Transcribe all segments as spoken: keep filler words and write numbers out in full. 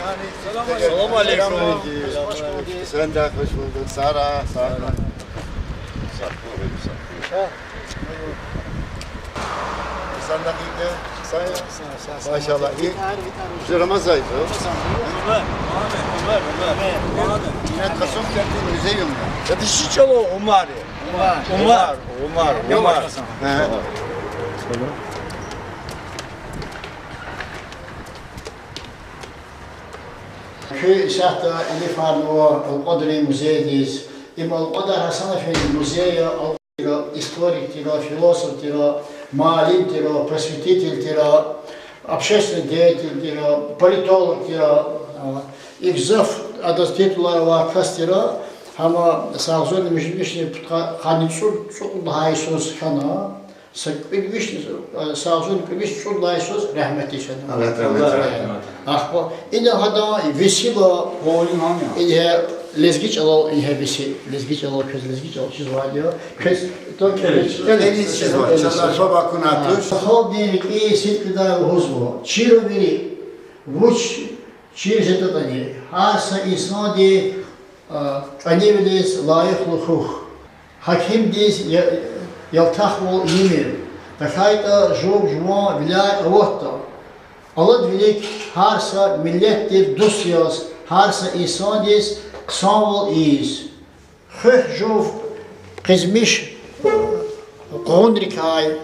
Салам алейкум. Sen de hoş bulduk. Sağ ol, sağ ol. Sen de iyi de. Sen ya. Maşallah, iyi. Şu Ramazan ayı. Ömer, Ömer, Ömer. Yine Kasım geldi, müze yolunda. Ya da şişe o, Umar. Umar, Umar, Umar. He. Куь исятда илифарнава Алкьвадрин музейдиз. Им Алкьвадар Гьасан-эфенди музей я, Алкьвадар тир, историк тир, философ тир, муаллим тир, просветитель тир, общественный деятель тир, политолог тир, а, и гзаф адаз титулар авай кас тир, гьам са агъзурни вишни пудкъа-, къанни цӀу-, цӀукьуд лагьай йисуз хьана. Са кӀуьд вишни, э, са агъзурни кӀуьд вишни цӀуд лагьай йисуз рагьметдиз фена. Аллагь рагьмет. Ахпа ина гьадан весила, ингье лезги чӀалал, ингье веси, лезги чӀалал, квез лезги чӀал чизвайди я. Квез, то, квез, квез чизвай, чаз алфавит акуна туш. Халкьдин рикӀи сидкьидай лугьузва: чира вири, вуч чир жедатӀани, гьар са инсанди, а, кӀанивилиз лайихлу хьухь. Гьакимдиз я-, ялтахвал ийимир, тахьайтӀа жув жуван виляй аватда. Алад вилик гьар са миллетдив дуст яз, гьар са инсандиз хъсанвал ийиз. Хуьх жув къизмиш къугъунрикай,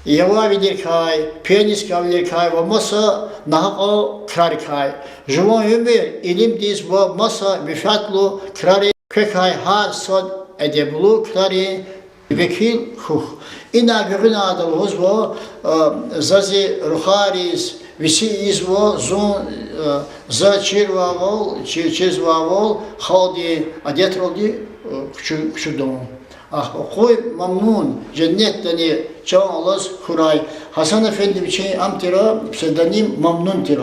явайвилерикай, пенискавилерикай ва маса нагьакьан крарикай. Жуван уьмуьр илимдиз ва маса менфятлу крарин квекай гьар сад эдеблу крарин векил хьухь. Ина гуьгъуьнайдал лугьузва, а, за зи рухвайриз веси ийизва, зун, а, за чирвайвал, чи-, чизвайвал халкьдин адетралди, а, кучу-, кучудун. Ахпа къуй мамнун, женнетдани чан алаз хьурай. Гьасан-эфенди вичин ам тир, псевдоним Мамнун тир.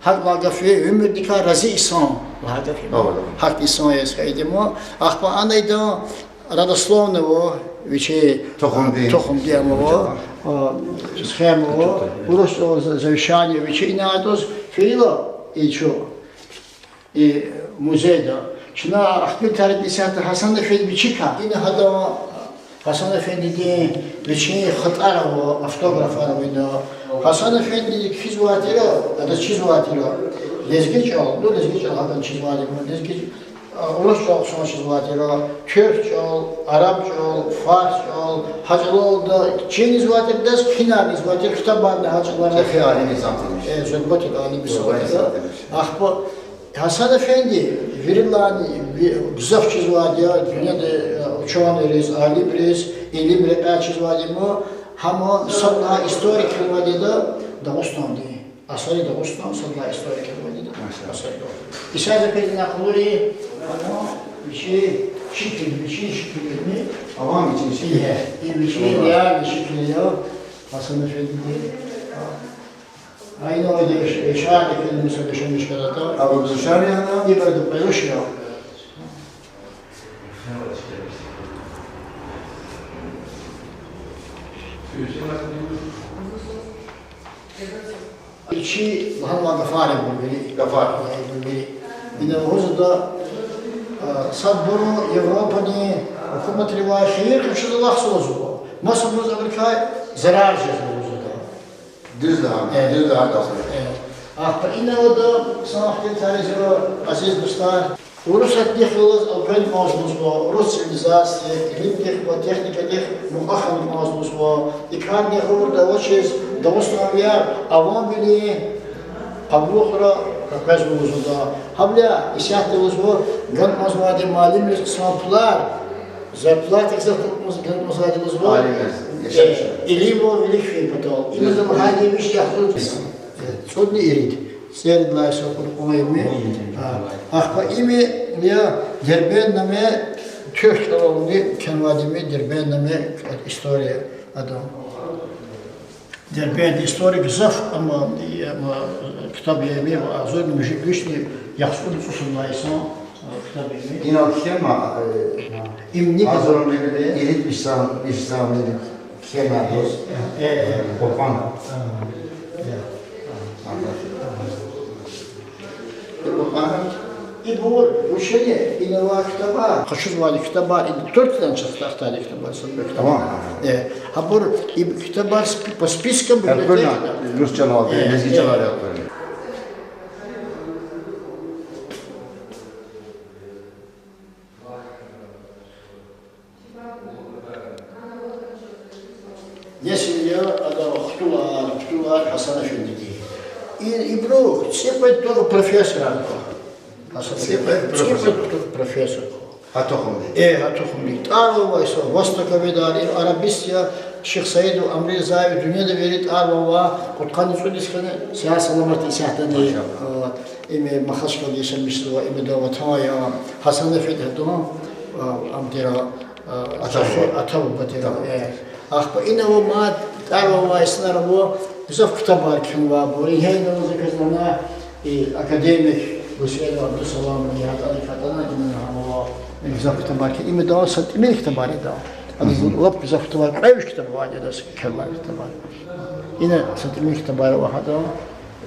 ГьакӀ лагьай гаф я, уьмуьрдикай рази инсан лагьай гаф я. ГьакӀ инсан яз хьайиди я. Ахпа ана идан родословный ава, вичи тухумди, тухумди ам ава, схема ава, урус чӀалал завещание вичи инадаз фейила, и чу и музейда. Чна ахпа тарихди исятда Гьасан-эфенди вичикай. Ина гьадан, Гьасан-эфендидин вичин хатӀар ава, автографар ава ина. Гьасан-эфендиди кхьизвай тир, адаз чизвай тир лезги чӀал, ну, лезги чӀал гьадан чизвайди я, лезги, а, урус чӀал хъсан чизвай тир, туьрк чӀал, араб чӀал, фарс чӀал, гьа чӀалалди чизвай тир, адаз кхьинарни ийизвай тир, ктабарни гьа чӀалал. ЧӀехи алим инсан тирмиш. Э, зурба тир алим инсан тир. Зурба инсан тирмиш. Ахпа Гьасан-эфенди виридалайни ви-, гзаф чизвайди я, дуьньяда, э, учёныйриз, алимриз илим рекьяй чизвайди я, гьам сад лагьай историк кхьенвайди я Дагъустандин. Асари Дагъустан, сад лагьай историк кхьенвайди я. Масалла. Асари Дагъустан. Исятда квез ина къалури, гьам вичин шикил, вичин шикил я, авам вичин шикил. Э, и вичин реальный шикил я Гьасан-эфендидин. Гьа ина ва иш-, ишарни килигна са бешен мишкарата. Абу Душар яна? Ибра ду пелуш я. Чи лагьанвай гафар я бубири. Гафар. Э, бубири. Ина лугьузва, а, садбуру Европадин гьукуматривай хийир къачуз алахъзава лугьузва. Масабуруз абурукай зарар жезва лугьузва. Дуьз лагьана, э, дуьз лагьана. Э. Ахпа ина ава, хьанвай тарихзава, азиз дустар. Урусатдихъ галаз элкъвена кӀанзава лугьузва, урус цивилизациядихъ, илимдихъ ва техникадихъ мукьва хьана кӀанзава лугьузва. И кар гъавурда авачиз Дагъустанвияр авамвилин къабулухра къекъвезва лугьузва. Гьавиляй исятда лугьузва, гана кӀанзавайди муаллимриз хъсан пулар, зарплата гзаф гана кӀанзавайди лугьузва. Алимриз, э, яшамиш. Илимдин вилик фин патал. Именно гьа виш яхцӀур, э, цӀудни ирид. ЦӀерид лагьай йисуз кьуркьун ими. Кьуркьун ими. А, ахпа ими я Дербент наме, туьрк чӀалални кхьенвайди ими, Дербент наме история адан. Дербент история гзаф, амма, амма ктаб я ими, агъзурни муьжуьд вишни яхцӀурни цӀусад лагьай йисан, а, ктаб я ими. Инал кхьенва, э, им ни агъзурни ирид вишсан, вишсан кхьенва. Э, э, э. Кьуркьун. А, э. Ага. Ибур вучиз ина авай ктабар, къачузвайди ктабар, и Турциядин чаз хтайди ктабар, са ктабар. Э, гьабур и ктабар спи-, по спискам библиотекада. Русчалай, лезги чӀалал. Несил я ада хтулар, хтулар Гьасан-эфендиди. И, ибуру цӀикьвед тӀвар профессорар ква. Гьасан-эфенди. ЦӀикьвед профессор. ЦӀикьвед тӀвар профессор ква. Гьа тухумди. Э, гьа тухумди. ТӀвар авай са востоковедар, и арабист я, Шихсаидов Амризаев, дуьньяда вири тӀвар авай, кьудкъанни цӀуд йис хьана, сагъ-саламат исятдани, машаллагь, э, им Махачкъалада яшамиш жезва, им ада ватан я, Гьасан-эфенди гьадан, э, ам тир, э, ата буба. Ата буба тир, э. Ахпа ина ава мад тӀвар авай инсанар ава, гзаф ктабар кхьенвайбур. Гьена за квез лагьана, и академик Гусейнов Абдусаламан, я гьатӀани катӀана, ина ава. Гзаф ктабар кхьенва. Им ада са тӀимил ктабар ада. Адаз лап гзаф ктабар, кьве виш ктаб авайди адаз кхьенвай ктабар. Ина са тӀимил ктабар ава гьадан,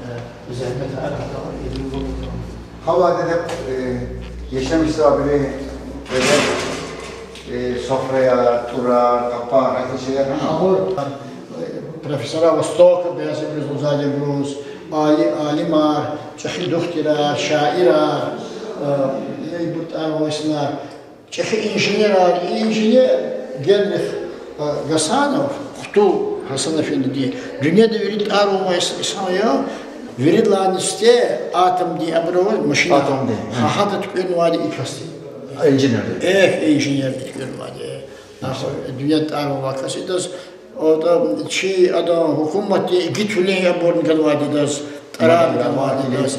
э, зегьметар гьадан, илим. Гьавайда, э, яшамиш жезвайбурун, э, суфраяр, тӀурар, къапар, гьахьтин шейэр гьана? Гьабур, э, профессора Востока, бязибуруз, лугьузвайди абуруз, али-, алимар, чӀехи духтурар, шаирар, э, ибур тӀвар авай инсанар, чӀехи инженерар, инженер Генрих, э, Гасанов, хтул Гьасан-эфендиди, дуьньяда вири тӀвар авай инс-, инсан я, виридалайни сифте атомдин, абуру машина. Атомдин. Гьа, гьада туькӀуьрнавайди и касди. Инженерди. Эхь, инженерди туькӀуьрнавайди. Ахпа дуьньяда тӀвар авай кас идаз, отӀа чи адан гьукуматди игитвилин абурни ганвайди идаз, тӀварарни ганвайди идаз.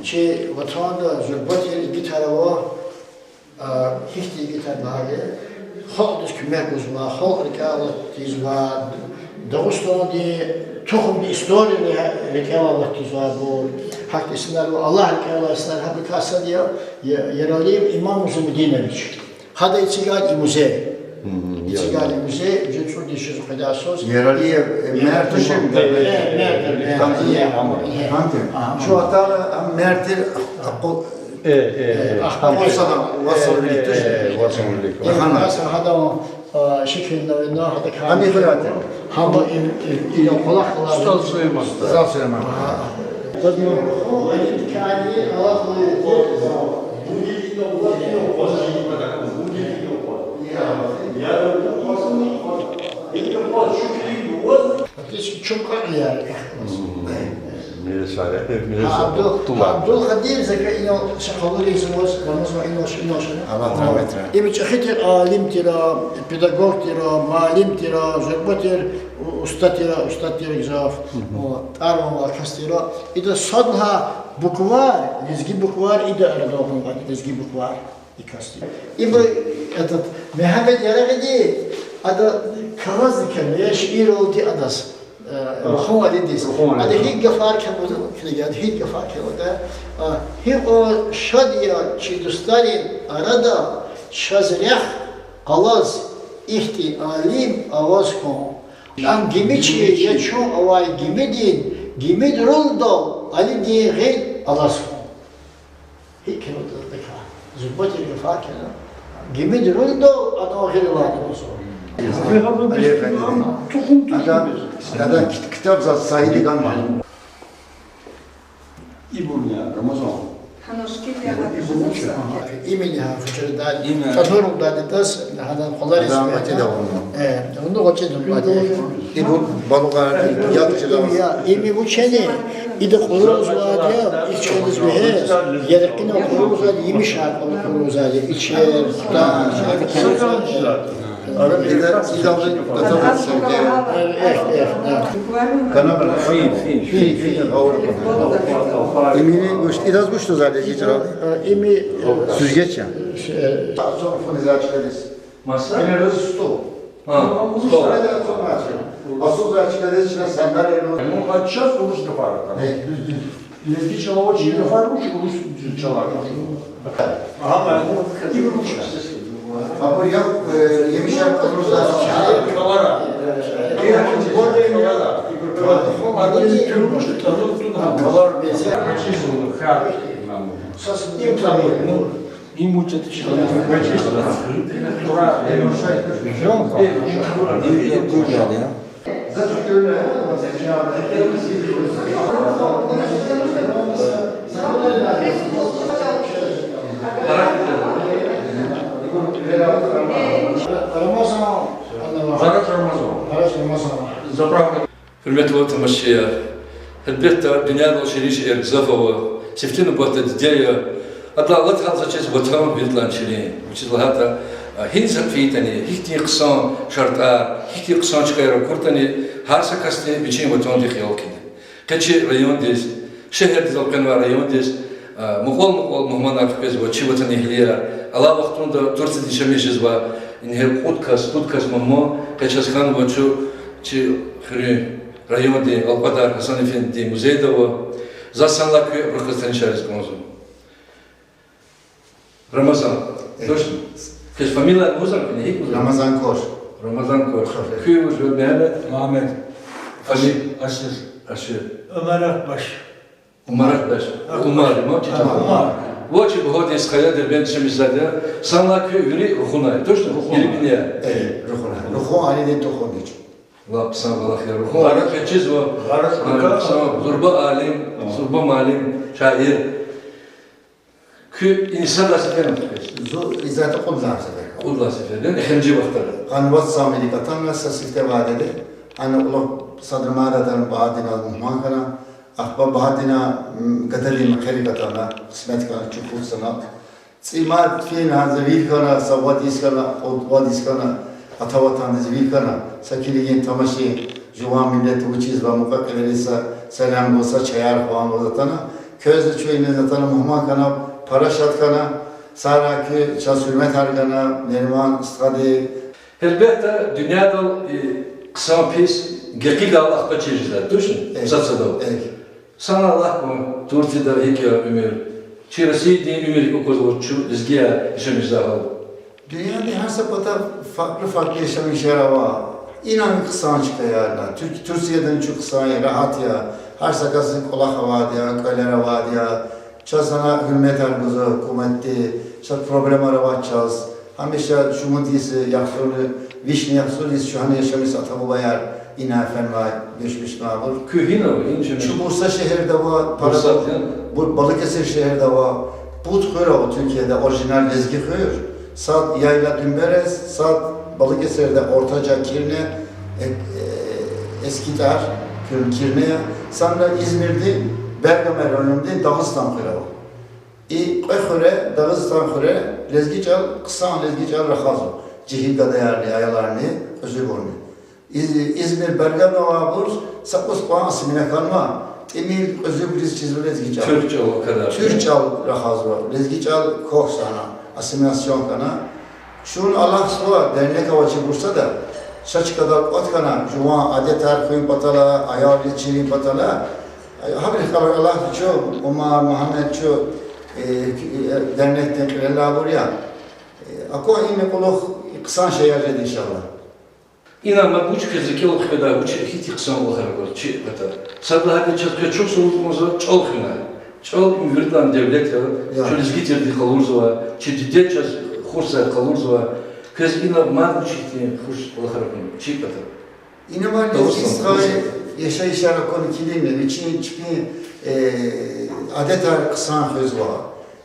Чи ватанда зурба тир игитар ава, а, гьихьтин игитар лагьайтӀа, халкьдиз куьмек гузвай, халкь рикӀелай тийизвай, Дагъустандин тухумдин историяни рикӀелай тийизвайбур, гьахьтин инсанар ва Аллагь рикӀелай инсанар, гьабурукай сад я, я, Яралиев Имам Музамединович. Гьада эцигайди и музей. Эцигайди и музей, жи цӀуд йис жез къведай йисуз. Яралиев, э, мер тушир, э, мер тир, э, Гьанти. Шу атана, а, мер тир, а, къу-, Э, э, э. Ахпа васал, васал вилик туш. Э, э, васал вилик. Э, васал гьадан, а, шикилна вина, гьада кар. Ами хурати. Гьама им, им, им кӀвалах ала. Стол Сулейман. Стол Сулейман. Ага. Базну. Фактически чун кьакьан яр. Мирес ара, мирес Абдул, Абдулкъадир, за квез инал са къалуриз ваз, ваназва инал ш-, инал шана. Аллагь рагьмет ая. Им чӀехи тир алим тира, педагог тира, муаллим тира, зурба тир, у-, устад тира, устад тира гзаф. О, тӀвар авай кас тира. Ида сад лагьай букварь, лезги букварь, ида арадал гъанвайди лезги букварь. И касди. Ибур, этот, Мегьамед Ярагъиди, ада кагъазни кхьенва, шииралди адаз, э, Рухун Алидиз. Рухун Алидиз. Ада гьикӀ гафар кхьенва, килиг, ада гьикӀ гафар кхьенва, да, а, гьикьван шад я чи дустарин арада чаз рехъ къалаз ихьтин алим аваз хьун. Ам гимичи я чун авай гимидин, гимидрундал Алидин гъил алаз хьун. ГьикӀ кхьенва адаз, зурба тир гафар кхьенва. Гимидрундал адан гъил алаз хьун. Али Эфенди. Ада, ада кит-, китаб заз сагьиди ганва. Ибур я, Рамазан. Ибур вуч я? Имени гьа фикирдай. Имени. Къадурдай дидас, гьадан къвалариз. Ада ватида вуна. Э, вуна ватида вуна. Ибур балугъар яд чила. Я, ими вучени, ида къуллугъзавайди я, ичкъадиз вегьез, яракьина къуллугъзавайди, имишар къуллугъзавайди, ичер, хутар, ичер. Ида, ида гьатта серге. Эхь, эхь, да. Канабра. Фи, фи, фи, фи, гъавурда. Имини гуш, идаз гуш тузар лезги чӀалал. Э, ими, э, Сюзгеч я. Э, Зурфуни зачкадис. Маса? Ина русту. Гьа, ну, стол. Асул зачкадес чна сандалия. Ну, а чаз урус гафар атана. Э, дуьз, дуьз. Лезги чӀалал чи гафар, чи урус чӀалал. Ага, ну, и урус. Абур я, э, емишар урус. Калара. Калара. Калара. Им учат. Рамазан. Мубарак Рамазан. Мубарак Рамазан. Гьуьрметлу тамашачияр, гьелбетда, дуьньядал ширин шейэр гзаф ава, сифте нубатда диде я. Адалай алатайла заз чиз Ватан виридалайни ширин. Вучиз лагьайтӀа, а, гьиниз гьакӀ фейитӀани, гьихьтин хъсан шартӀар, гьихьтин хъсан чкаяр акуртӀани, гьар са касди вичин Ватандин хиял хъийида. Къе чи райондиз, шегьердиз элкъвенвай райондиз, а, мукьвал-мукьвал мугьманар хквезва, чи ватанэгьлияр. Алай вахтунда Турциядиз яшамиш жезвай ингье кьуд кас, пуд кас мугьман къе чаз хьанва чун, чи хуьруьн райондин алкьвадар Гьасан-эфендидин музейда ава. Заз санлай куьн абурухъ галаз танишариз кӀанзава. Рамазан. Э. Точно? Квез фамилия лугьузвани, куьне гьикӀ лугьузва? Рамазан Кош. Рамазан Кош. Кош, э. Куьн вуж я, Мегьамед? Мегьамед. Фами-, Ашир. Ашир. Умар Акбаш. Умар Акбаш. Акбаш. Умар, ма, чича? Умар. Вучиз багьадин хъая Дербентда яшамиш жезвайди я, санлай куьн вири Рухунай. Точно? Рухун. Вири бине. Э, Рухунай. Рухун Алидин тухум я. Ва хъсан кӀвалах я Рухун. Ва Рухун. Гьар кечизва. Ва Рухун. Ва хъсан, зурба алим, зурба муаллим, шаир. Куьн иниз сад лагьай сефер ама хквез? Зун исятда кьуд лагьай сефер. Кьуд лагьай сефер, яни эхиримжи вахтара. Къанни вад йисан вилик атана са сифте ваъда ди. Ана кьулухъ Садрумарадин Багьаддин ала мугьман хьана. Ахпа Багьаддин, м, гададин мехъерик атана, къисмет хьана, чукур санал. ЦӀийи мад фена за вил хьана, са вад йис хьана, кьуд-вад йис хьана, ата ватандиз вил хьана, са килигин тамашин, жуван миллет вучиз ва мукьва-кьилийриз са салам гуз, са чаяр хъван гуз атана. Квез чун иниз атана мугьман хьана, пара шад хьана, сагърай куьн, чаз гьуьрметар гана, Нариман стхади. Гьелбетда, дуьньядал, э, хъсан-пис, гекъигайла ахпа чир жезва, точно? Э. Сад-садав. Э. Санал лагь кван, Турцияда гьикӀ я уьмуьр? Чи Россиядин уьмуьр гьикӀ аквазва чун лезгияр яшамиш жезвай гьал? Дуьньядин гьар са пата фаркьли-фаркьли яшамишар ава. Инани хъсан чкаяр я. Тур-, Турциядани чун хъсан я, регьят я. Гьар са касдин кӀвалах авайди я, кӀвалер авайди я. Чаз гьана гьуьрметар гузва гьукуматди, чаз проблемар авач чаз. Гьамиша шумуд йис яхцӀурни, вишни яхцӀур йис чун гьана яшамиш, ата-бубаяр ина фенвай, гуьшмишнавайбур. Куьн гьина ава, гьина яшамиш? Чун Бурса шегьерда ава, Бурса, пара, я? Бур-, Балыкесир шегьерда ава. Пуд хуьр ава Туркияда, оригинал лезги хуьр. Сад Яйла Дуьмберез, сад Балыкесирда ортача Кирне, э, э, Эски ТӀар, Кир-, Кирне я. Санал Измирдин Бергаме райондин Дагъустан хуьр ава. И кьве хуьре, Дагъустан хуьре, лезги чӀал, хъсан лезги чӀал рахазва. Жегьил гадаярни, аяларни, кьуьзуьбурни. Из-, Измир, Бергамо авайбур са кӀус кьван ассимиля хьанва, тӀимил кьуьзуьбуриз чизва лезги чӀал. Туьрк чӀал квадар. Туьрк чӀал рахазва, лезги чӀал квахьзава, ассимиляцион хьана. Чун Аллагьдиз шукур, дернек ава чи Бурсада, ша чкадал кӀватӀ хьана, жуван адетар хуьн патал, аялриз чирун патал. Гьабурухъ галаз Аллагьди чун, Умар, Мегьамед чун, э, э, дернекдин кьилелай авур я. Э, акван им кьулухъ хъсан шейэр жеда, иншаллагь. Ина мад вуч квез рикӀел хкведай, вуч ихьтин хъсан кӀвалахар аквада чи пата? Сад лагьайди, чаз квез чухсагъул лугьузва чӀал хуьнай. ЧӀал им виридалайни девлет я, я, чун лезги тирди къалурзава, чи диде чаз хурсай къалурзава. Квез ина мад вуч ихьтин хуш кӀвалахар акуна чи пата? Ина мад лезги стхайрин яшайишар акуна килигна, вичин чпин, э, адетар хъсан хуьзва,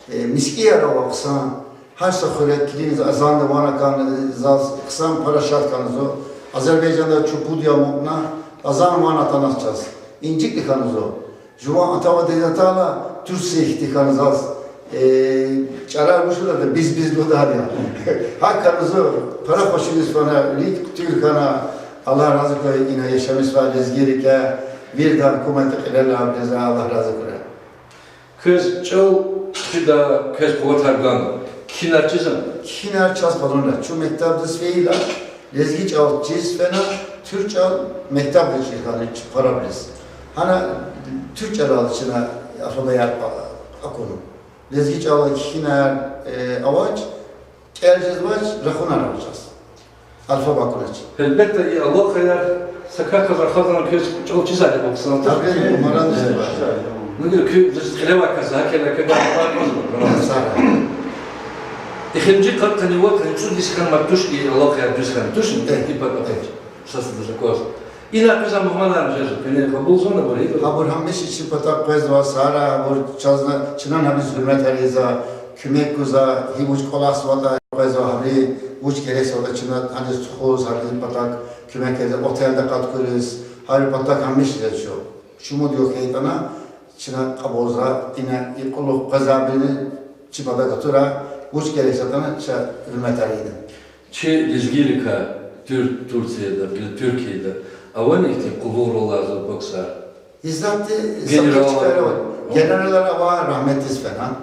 э, мискӀинар ава хъсан. Гьар са хуьре килигна, азанда ван акана, заз хъсан, пара шад хьана зун. Азербайжанда чун пуд йис амукьна, азан ван атана чаз. ИнжикӀ хьана зун. Жуван ата-бубадин атайла, Турция хьтин хьана заз. Э, чӀарар вуч лугьуда, биз-биз лугьудайди я. ГьакӀ хьана зун, пара хушиз фена, рикӀ туьр хьана, Аллагь рази хьуй ина яшамиш жезвай лезгийрикай, виридан гьукуматдин кьилелай, абурукай Аллагь рази хьурай. Квез чӀал хуьда, квез къуватар гана. Кхьинар чизва? Кхьинар чаз къалурна. Чун мектебдиз фейила, Лезги чӀал чиз фена, туьрк чӀал мектебда чир хьана чи парабриз. Гьана туьрк чӀалал чна алфавит акуна. Лезги чӀалал кхьинар, э, авач, кӀел жезвач, рахунар авачаз. Алфавит акунач. Гьелбетда, и алакъаяр са квекай рахазва, квез чӀал чизвайди бахшна. Табии, маран чизвай. Ну, куь, значит, кьиле авай кас, гьакӀ я, квевай алакъа аквазва. Эхиримжи къад къанни вад, къанни цӀуд йис хьана мад туш, и алакъаяр дуьз хьана туш, и патахъай. Сад-садаз акваз. Ина квез мугьманар жезва, куьне кьабулзавани абур? Абур гьамиша чи патав къвезва, сара абур чазни, чна гьабуруз гьуьрметар ийизва, куьмек гузва, гьи вуч кӀвалахзаватӀа къвезва, гьабуру вуч герекзаватӀа чна гьаниз тухуз, гьабурун патав куьмек ийиз, отелда къаткуриз, гьабурун патав гьамиша жезва. Шумуд югъ хьайитӀани, чна кьабулзава, ина и кьулухъ къвезвайбуру чи патав гатура, вуч герекзаватӀани чна гьуьрметар ийида. Чи лезгийрикай Туьр-, Турцияда, гила Туьркияда авани ихьтин къуллугърал алай зурба ксар? Исятда генералар ава, рагьметдиз фена.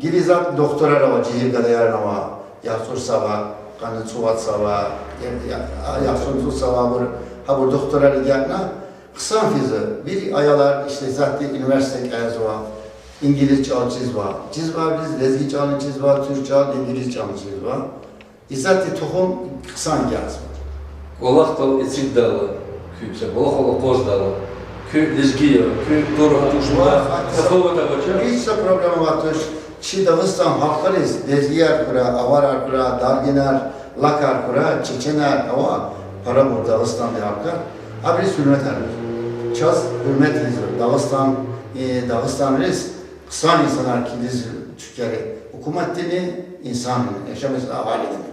Гила исятда духтурар ава, жегьил гадаяр ава, яхцӀур сава, къанни цӀувад сава, я-, я-, яхцӀурни цӀуд сава, абур, гьабур духтурар ягъана, хъсан физва, вири аялар исятда университет кӀелзава, ингилиз чӀал чизва, чизвайбуруз лезги чӀални чизва, туьрк чӀал, ингилиз чӀални чизва. Исятда тухум хъсан язва. КӀвалахдал эцигдайла, куь са кӀвалахал акъваздайла, куь лезги я, куь тур туш, тафават авач. Гьич са проблема авач. Чи Дагъустан халкьариз, лезгияр хьурай, аварар хьурай, даргинар, лакар хьурай, чеченар ава, парабур Дагъустандин халкьар, абуруз гьуьрметар ийизва. Чаз гьуьрмет ийизва. Дагъустан, э, дагъустанриз хъсан инсанар килигзава Туьркияда, гьукуматдини, инсандини, яшамиш агьалидини.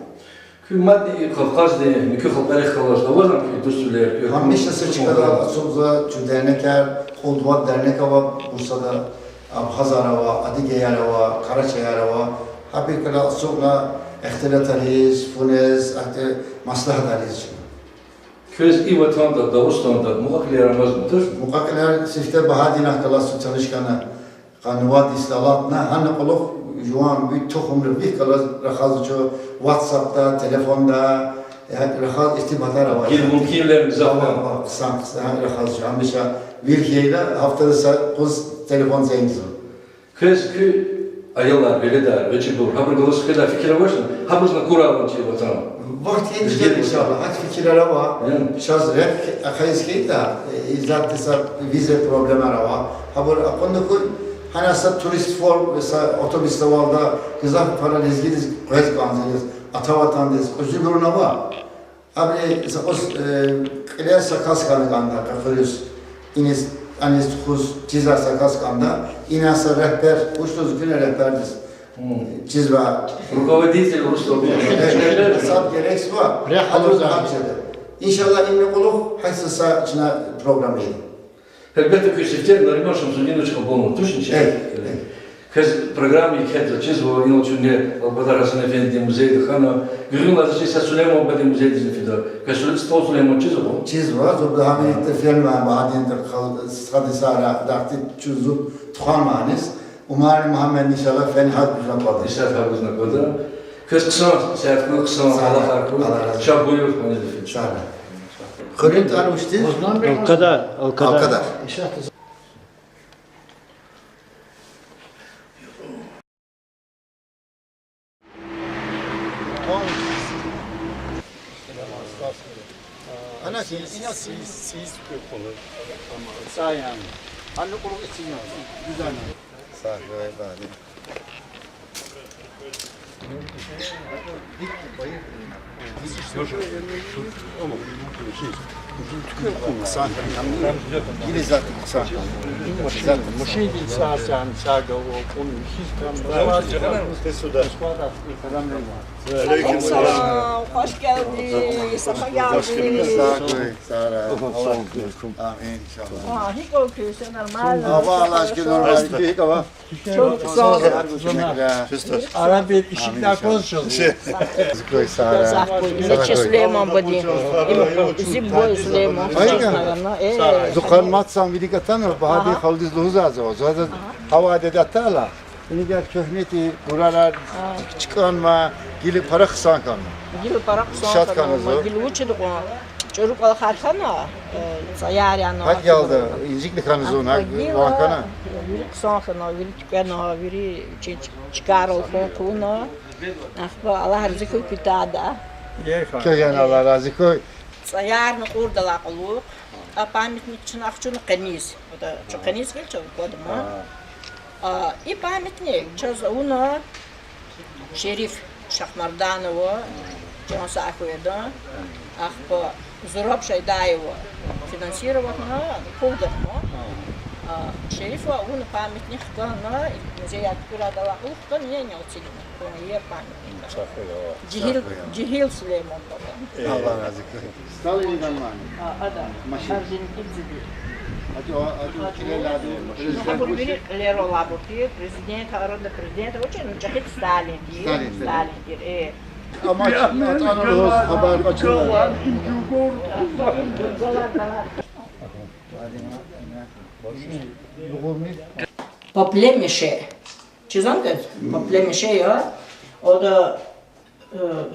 Куь мадни Кавказдин муькуь халкьарихъ галаз авани куь дуствилер, куь... Гьамиша са чкадал ацукьзава чун дернекар, кьуд-вад дернек ава Бурсада, абхазар ава, адыгеяр ава, къарачаяр ава, гьабурукай ацукьна ихтилатар ийиз, фу ийиз, гьатта маслигьатар ийиз чна. Квез и ватанда, Дагъустанда мукьва-кьилияр амазма туш? Мукьва-кьилияр сифте Багьадинахъ галаз таниш хьана, къанни вад йисалай алатна, гьана кьулухъ жуван вири тухумри вихъ галаз рахазва чун, WhatsApp-да, телефонда, я рахаз иртибатар ава. Гила мумкинвилер гзаф я. Ава, ава, хъсан, хъсан, гьана рахаз чун, гьамиша вири хьайила, гьафтеда са къуз телефон зенгзава. Квез куь аялар, веледар, гъвечӀибур, гьабурун галаз къведай фикир авачни? Гьабуруз акурайла чи ватан. Вахт гелди, иншаллагь, гьахьтин фикирар ава. Чаз рехъ ахъайиз хьайитӀа, э, исятда са виза проблемаяр ава. Гьабур акъудна хьуй, гьана са турист форум, са автобусдалди гзаф пара лезгидиз къвез кӀанзава, атайла ватандиз, кьуьзуьбурни ава. Абуру са кьуз, э, кьиле са кас хьана кӀанда, къекъуьриз, иниз, аниз тухуз, чизвай са кас кӀанда, ина са регьбер, вуч лугьуз куьне регьбердиз? Чизвай. Руководитель урусдал. Э, сад герекзава, рехъ гьазур алурзава. Иншаллагь, им кьулухъ гьахьтин са чна программа ийида. Гьелбетда, куь сифте Нариман Шамсудинович кьабулнава, тушни чи? Э, э. Квез программа кхьизвай, чизва, инал чун Алкьвадар Гьасан-эфендидин музейда хьана, гуьгъуьнлай заз чи са Сулейман бубадин музейдизни фида. Квез Сулей-, СтӀал Сулейман чизва? Чизва, зурба гьамита фенва, Багьадин тахъал, стхади сара, дахти чун зун тухванманиз. Умарни Мугьаммед, иншаллагь, фена гьакӀ гуьзна кӀанда. Исятда гьакӀ гуьзна кӀанда. Квез хъсан сят хьуй, хъсан кӀвалахар хьуй. Аллагь рази. Ша буюр, гьанидифин. Са хуьруьн тӀвар вучтиз? Алкьвадар, Алкьвадар. Алкьвадар. Ана, ина сиз, сиз куьн. Са яни. Гьана кьулухъ эцигна. Гуьзел. Са хуьруьн тӀвар. Хъсан. Гила затӀ хъсан. ЗатӀ хъсан. Алейкум салам. Hoş geldiniz. Sefa geldiniz. Sağ ol. Sağ ol. Amîn, inşallah. Ha, hiç o köşe normal. Ava, Allah aşkına, normal. Hiç ava. Çok sağ olun. Ara bir işikler konuşalım. Zikoy sara. Zikoy. Süleyman badi. Zikoy Süleyman. Aynen. Zukan matsan bilik atan o. Baha bir haldiz luhuz az o. Zaten hava dedi atala. Ini gel köhneti buralar çıkanma, gili para kısan kanma. Гила пара хъсан хьана, гила вучда кьван, чӀуру кӀвалахар хьана, э, цӀаяр яна. Гьакӏ ялда, инжикли хьана зун, гьакӏ ван хьана. Вири хъсан хьана, вири туькӀвена, вири чи-, чкайрал хьун хъувуна. Ахпа Аллагь рази хьуй куьтягьда. Квез яни Аллагь рази хьуй. ЦӀаярни кьурдалай кьулухъ, а памятник чна ахчуна къенез. Чун къенез гъил чав квадма. А, и памятник чаз авуна Шериф Шахмарданова, чан сагъ хьуй адан, ахпа Зураб Шайдаева финансироватьна, пул гатна. А, Шерифа авуна памятник хкана, музей Яркентдал кьулухъ хкана, я Ялцин, я памятник. Жегьил, жегьил Сулейман баба. Аллагь рази хьуй. Сталиндан мани? А, ада. Машин. Орджоникидзеди. Ачу, ачу, килеладу, президент вири кьилерал алайбур тир, президент, арада президент, вучиз, ну, чӀехи Сталин тир, Сталин тир. Сталин тир, э. Амма атӀана лугьуз хабар къачуна. По племени ше. Чизан квез? По племени ше я. Ода Э,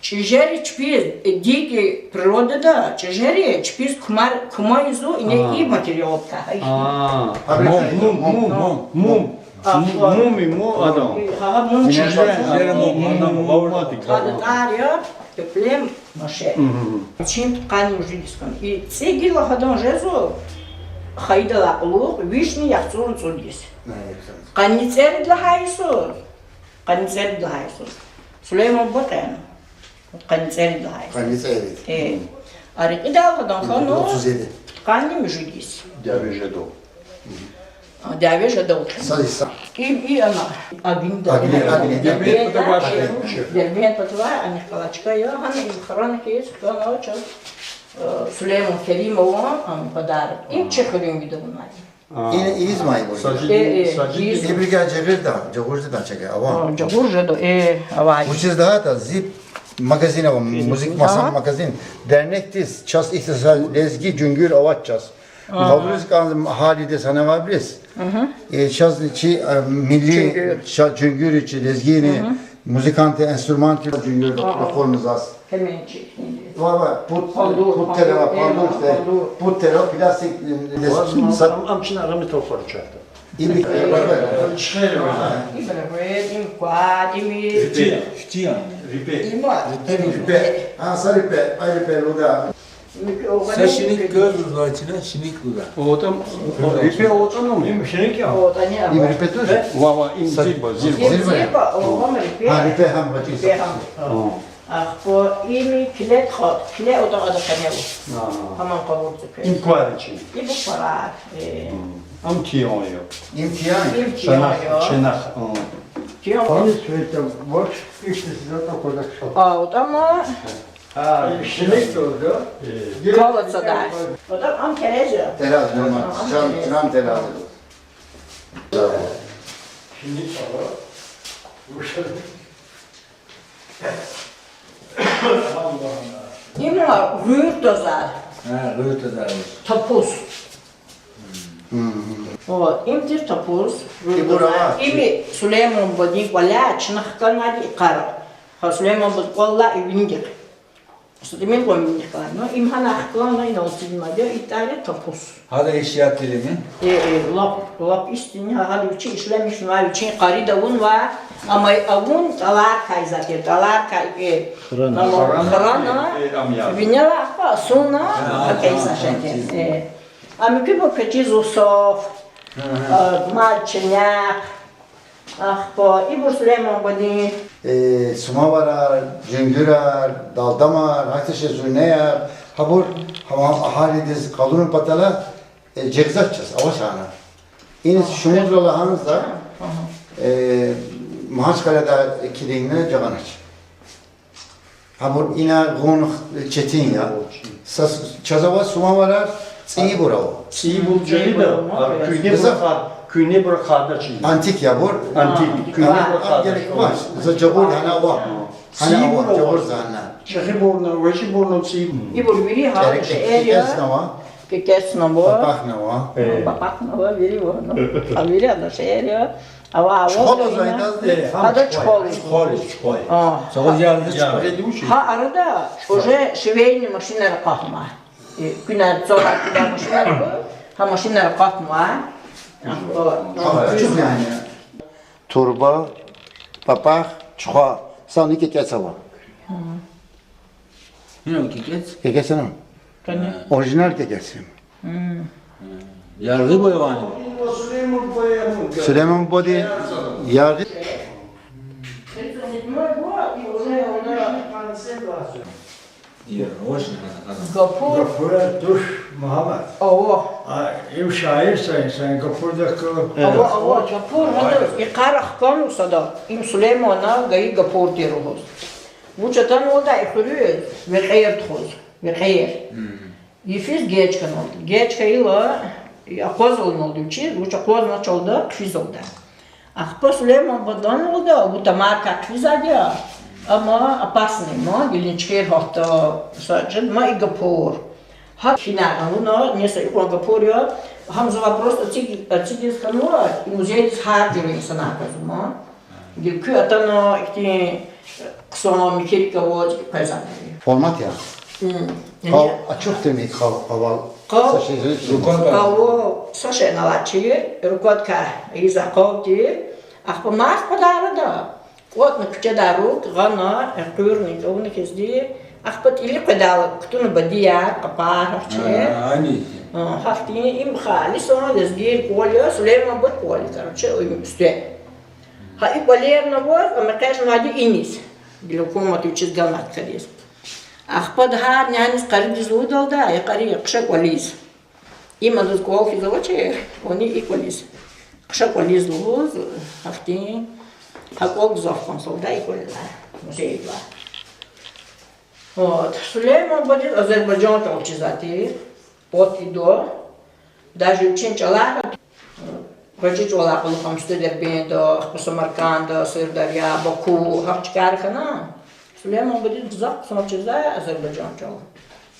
чӀижери чпиз, э, дикий природада чӀижери чпиз кумар, кумай зу ине и материалдикай. А, мум, мум, мум, мум. А, мум, мум, мум, адам. Гьа, гьа, мум чӀижер. Мум, мум, мум, мум, мум. Ада тӀвар я, по племени ше. Чин къанни муьжуьд йис хьана. И цӀи гила гьадан жезва хайидалай кьулухъ вишни яхцӀурни цӀуд йис. Къанни цӀерид лагьай йисуз. Къанни цӀерид лагьай йисуз. Сулейман буба кьена. Къанни цӀерид лагьай йисуз. Къанни цӀерид. Э. А рекьидал гьадан хьана пудкъанни муьжуьд йис. Дяве жеда. А, дяве жеда. Са йиса. Им и ана. Агни, агни, агни. Дербент патва, ани калачка я, гьана им хран хьиз хьана чаз, э, Сулейман Керимован, ам, подарок. Им чи хуьруьнвида авунвай. Ина ийиз май бур. Сажидин, э, э, Сажидин. Ибуру гьа жагъурда, жагъур жеда чага, ава. О, жагъур жеда, э, ава. Вучиз лагьайтӀа зи магазин ава, музыка маса магазин. Дернекдиз чаз ихьтин са лезги жуьнгуьр авач чаз. Къалуриз кӀан гьалидиз гьана авайбуруз. Э, чаз чи, э, милли, чаз жуьнгуьр чи лезгини, музыканти, инструмент жуьнгуьр рахунмаз. Гьемен чи. Ва, ва, пуд, пуд тера, пуд тера, пуд тера, пластик, э, сад. Ам, ам чна арами толхвар чахта. Иби. Ибра ве, им квад, ими. Фития, фития, рипе. Има. Рипе. А, са рипе, ай рипе, луда. Са шиник гваз лугьузвай чна, шиник лугьуда. Отам, рипе отам. Им шиник я? Отани ама. Им рипе туш? Ва, ва, им зирба, зирба. Им зирба, огъам рипе. А, рипе гьам гъвечӀи. Рипе гьам. Ахпа ими киле тха, киле отагъада къенева. Гьаман къавурцӀи квез. Им квар чи? Ибур кварар. Э. Ам тиян я. Им тиян? Им тиян я. Чанах, чанах. Тиян. Они цвета борщ, ишти сюда такой так шел. А, отама. А, шиник тоже, да? Калацада. Отам ам терез я. Терез, нормально. Ам, ам терез. Чан, чан терез. Шиник ава. Има гъуьр тазар. Гъуьр тазар. Тапуз. О, им тир тапуз, гъуьр тазар. Ими Сулейман бадин кӀваляй чна хканвайди и къара. Гьа Сулейман бадин кӀвалай и винидихъ. Сулейман бадин винидихъ кӀвалай. Ну, им гьана хкана, инал синмади, и тӀвар я тапуз. Гьада ишятилими? Э, э, лап, лап истинни, гьа, гьада вичи ишлемишнава, вичин къарида авунва, амай авун тӀаларкай затир, тӀаларкай, э, храна. Храна, э, винел ахпа асуна, а, акай са шакир, э. Ам куьбур квачиз усоф, э, мал ченякь, Ахпа, ибур Сулейман бадин. Э, сумаварар, жуьнгуьрар, далдамар, гьахьтин шей зуьрнеяр, гьабур, гьа, гьалидиз къалурун патала, э, жигъизач чаз, авач гьана. Ин шумудра лагьанза, э, Магьачкъаладай килигна жагъанач. Гьабур ина гъун четин я. Са, чаз ава сумаварар, цӀийибур ава. ЦӀийибур жагъида, а куьгьнебур хад, куьгьнебур хадачи. Антик я абур. Антик, куьгьнебур хадачи. Герек вач, за жагъур гьана ава. Гьана ава, жагъур за гьана. ЧӀехибурни, вежибурни цӀийибур. Ибур вири гьа шейэр я. Кекесна ва. Папахна ва. Э. Папахна ва, вири ва, ну. А вири ада шеэр я. Ава, ава, Чухвала ина. Зайдаз де. Ада Чухвала. Чухвала, Чухвала. А. Сагъа яр, яр. Гъедучи. Гьа арада уже швейный машинар акъатма. Э, куьнар цора куьнар машинар ва, гьа машинар акъатма. А, о. Ага, чухвала яни. Турба, папах, чухва, сани кекес ава. Гьина кекес? Кекес ана? Къени? Оригинал кекес. Яргъи бувани? Сулейман бубади яргъи. Гапур. Гапур туш, Мугьаммад. Ава. А, им шаир са, са Гапур дакка. Ава, ава, Гапур, гьада, и къарагъ кам сада, им Сулеймана гайи Гапур тир лугьуз. Вуч атанвалда и хуьруьз, векьер тухуз, векьер. Йифиз геч хьаналда. Геч хьайила, акъвазалналда вичиз, вуч акъвазначалда хъфизалда. Ахпа Сулейман бубадивалда, ву тамаркай хъфизайди я, амма опасный, ма, гилинчхер гьатта, са жед, ма и Гапур. Гьа хьинар авуна, неса икьван Гапур я, гьам за вопрос эциг-, эцигиз хьанва, и музейдиз гьар жуьре инсанар къвезва, ма. Гила куьн атана, ихьтин хъсан михьи рикӀ аваз къвезва. Формат я? М. Къав ачухдами, къав, къавал? Къав. Са шей, рукопись. Къавал, са шей алачир, рукопись ийиз къав тир, ахпа марф къведа арада. КӀватӀна куьчедай руг, гъана, экъуьрна, кӀавуна хьизди, ахпа тӀили къведайла кутуна бадияр, къапар, гьахьтин. А, ани. А, гьахьтин, им халисан лезгийрин кӀвал я, Сулейман бубадин кӀвал я, короче, уьстуьн. Гьа и кӀвалерни аваз, ам экъечӀнавайди иниз. Гила гьукумат вичиз ганвайди кадиз. Ахпа гьар няниз, къаридиз лугьудалда, я къари, хъша кӀвализ. Им адаз кӀвал хьиз авачир, ани и кӀвализ. Хъша кӀвализ лугьуз, гьахьтин, гьа кӀвал гзаф кӀан сада и кӀвалелай, музейдилай. Вот. Сулейман бубадиз Азербайжан чӀал чизвай тир. От ида, даже вичин чӀалар, гъвечӀи чӀалал кьулухъ ам сифте Дербентда, ахпа Самаркандда, Сырдарья, Баку, гьахьтин чкайра хьана. Сулейман бубадиз гзаф хъсан чизвай азербайжан чӀал.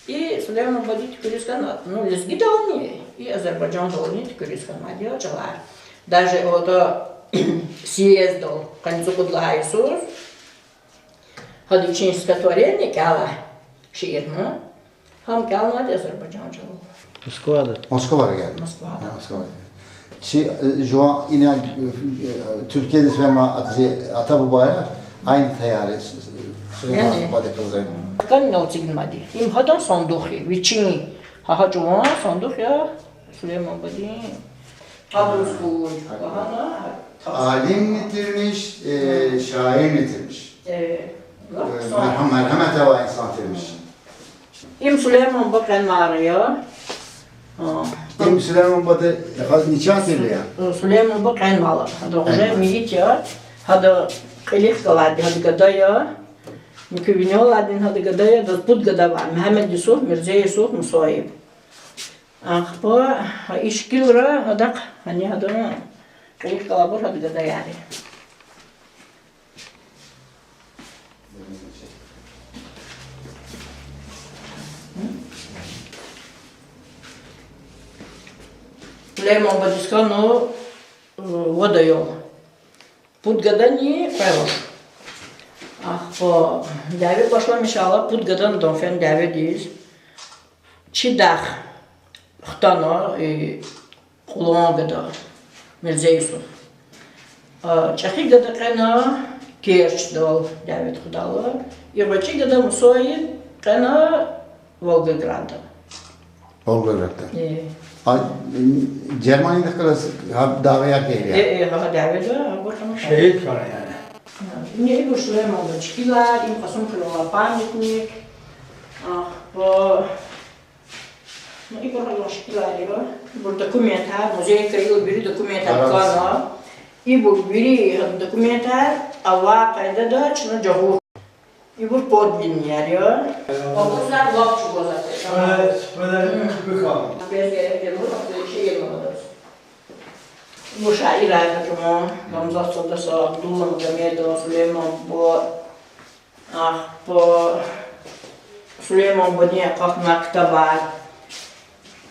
И Сулейман бубади туькӀуьриз хьана, ну, лезгидални, и азербайжандални туькӀуьриз хьанвайди я чӀалар. Даже ода съезддал къанни цӀукьуд лагьай йисуз, гьада вичин стихотворение кӀела, шиир, ну, гьам кӀелнавайди азербайжан чӀалал. Москвада. Москвада кӀела. Москвада. Москвада. Чи, э, жуван ина, э, Туркиядиз фена зи ата-бубаяр, айни таяр я, Сулейман бубади къалурна. Кани нал эцигнавайди. Им гьадан сандух я, вичин, гьа, гьа жуван сандух я Сулейман бубадин. Гьа рузкуй, лагьана, гьа. Алимни тирмиш, э, шаирни тирмиш. Э, э, мерхам-, мергьямет авай инсан тирмиш. Им Сулейман буба кьенвайди я. А. Им Сулейман бубади, яхаз нича тирли я? Сулейман буба кьенвайди. Гьада уже мейит я. Гьада кьилихъ галайди, гьада гада я. Муькуь винел алайди гьада гада я, адаз пуд гада ава. Мегьамед Юсуф, Мирзе Юсуф, Мусаиб. Ахпа, гьа и шикилра гьадахъ, гьани гьадан кьилихъ галайбур гьада гадаяр я. Сулейман бубадиз хьана, э, вад аял. Пуд гадани кьве вах. Ахпа дяве башламишайла, пуд гадани адан фена дяведиз. Чи дах хтана, и кьулан гада, Мирзе Юсуф. А, чӀехи гада кьена Керчдал, дяве тухудайла. И гъвечӀи гада Мусаиб кьена Волгоградда. Волгоградда. Э. А, м, Германиядихъ галаз гьа дагъвияр гайила? Э, э, гьа дяведа, абур гьам. Шегьид хьана яни. Ина ибур Сулейман буба чкилар, им Кьасумхуьрелай памятник. Ахпа, ну, ибур гьа шикилар я. Ибур документар, музей кайила вири документар кана. Ибур вири документар авай къайдада чна жагъур. Ибур подлинныяр я. Абур зак лап чӀугваз атӀа. Шпалер, шпалер куьпуь хьана. Без герек я, ну, шиир мадаз. Ибур шаирар жуван, Гамзат Садаса, Абдулла Магомедов, Сулейман буба, ахпа Сулейман бубадин акъатнавай ктабар.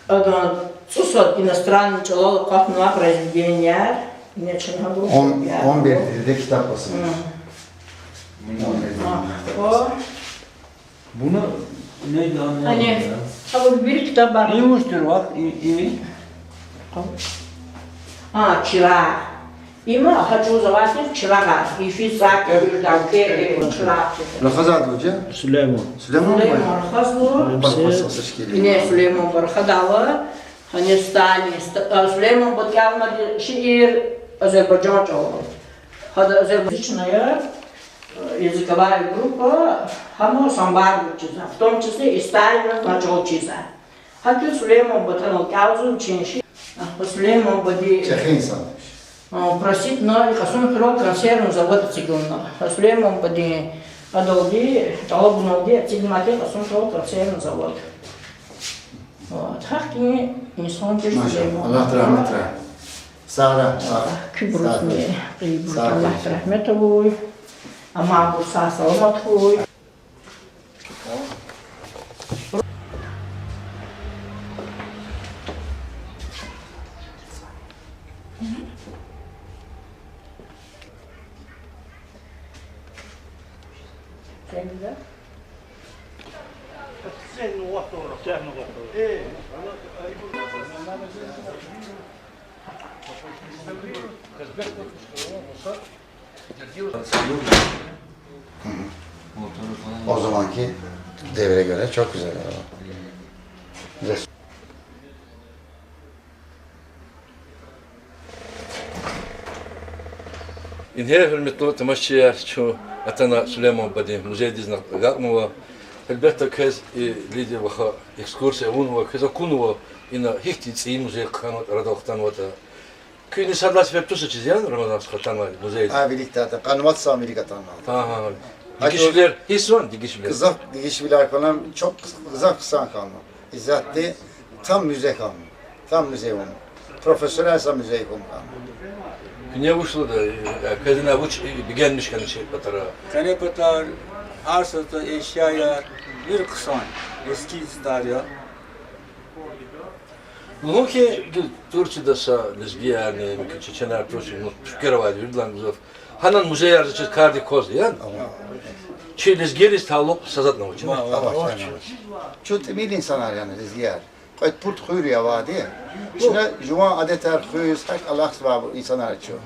Ада цӀусад иностранный чӀалал акъатнавай произведенияр, ина чна гьабур Он, чӀалал он бир яр. Дилде китаб кьасмиш. Мгм. О. Вуна не Ани, гьабур вири ктабар. И вуч тир вах, и, и? А, чирагъ. Има гьа чӀавуз авайди чирагъар. Йифиз цӀай куьгьуьрдай, кӀвале чирагъ. Рахазвайди вуж я? Сулейман. Сулейман Сулейман бай? Рахазва. Бархасса шикили. Ине Сулейман бархадайла. Гьана Сталин, Ста-, а, Сулейман Баткалмади шиир азербайжан чӀалал. Гьада азербайжан чна я, э, языковая группа, гьама самбар чизва, в том числе и Сталина начал чизва. ГьакӀ Сулейман Батанал кӀелзава чи ши-, а, Сулейман Бади. ЧӀехи инсан. А, просить на Кьасумхуьрел консервный завод эцигуна. Сулейман Бади адалди, тӀалабуналди эцигнавай Кьасумхуьрел консервный завод. Вот, гьахьтин инсан тир Машаллагь, Сулейман. Аллагьди рагьметрай. Сагърай. Куь бурузни, куь бурузни Аллагьди рагьмет авуй. Аманбур сагъ-саламат хьуй. O zamanki devre göre çok güzel araba. Güzel. Ингье, гьуьрметлу тамашачияр, чун атана Сулейман Бадин музейдиз агакьнава. Гьелбетда, квез и Лидия ваха экскурсия авунва, квез акунва, ина гьихьтин цӀийи музей хьанватӀа, арадал хтанватӀа. Куьн сад лагьай сефер туса чиз яни, Рамазан стха, атанвай музейдиз? А, вилик тада, къанни вад йисан вилик атанвай. Гьа, гьа. Дегишвилер гьисван, дегишвилер? Гзаф дегишвилер хьана, чун гзаф хъсан хьана. Исятда там музей хьана. Там музей авуна. Профессорар са музей хьун хьана. Куьне вуч лугьуда, э, квез ина вуч бегенмиш хьана чи патара? Къене патара гьар са эшяяр вири хъсан, эски тир я. Лугьун хьи, Турцияда са лезгиярни, муькуь чеченар, Турция, ну, шуькер авайди виридалай гзаф. Гьанани музейяр заз чиз кардик кваз я? Чи лезгийриз талукь са затӀни авач, я? Авач, авач. Чун тӀимил инсанар яни, лезгияр. Кьвед-пуд хуьр я авайди. Чна жуван адетар хуьз, гьакӀ алахъзавай инсанар чун.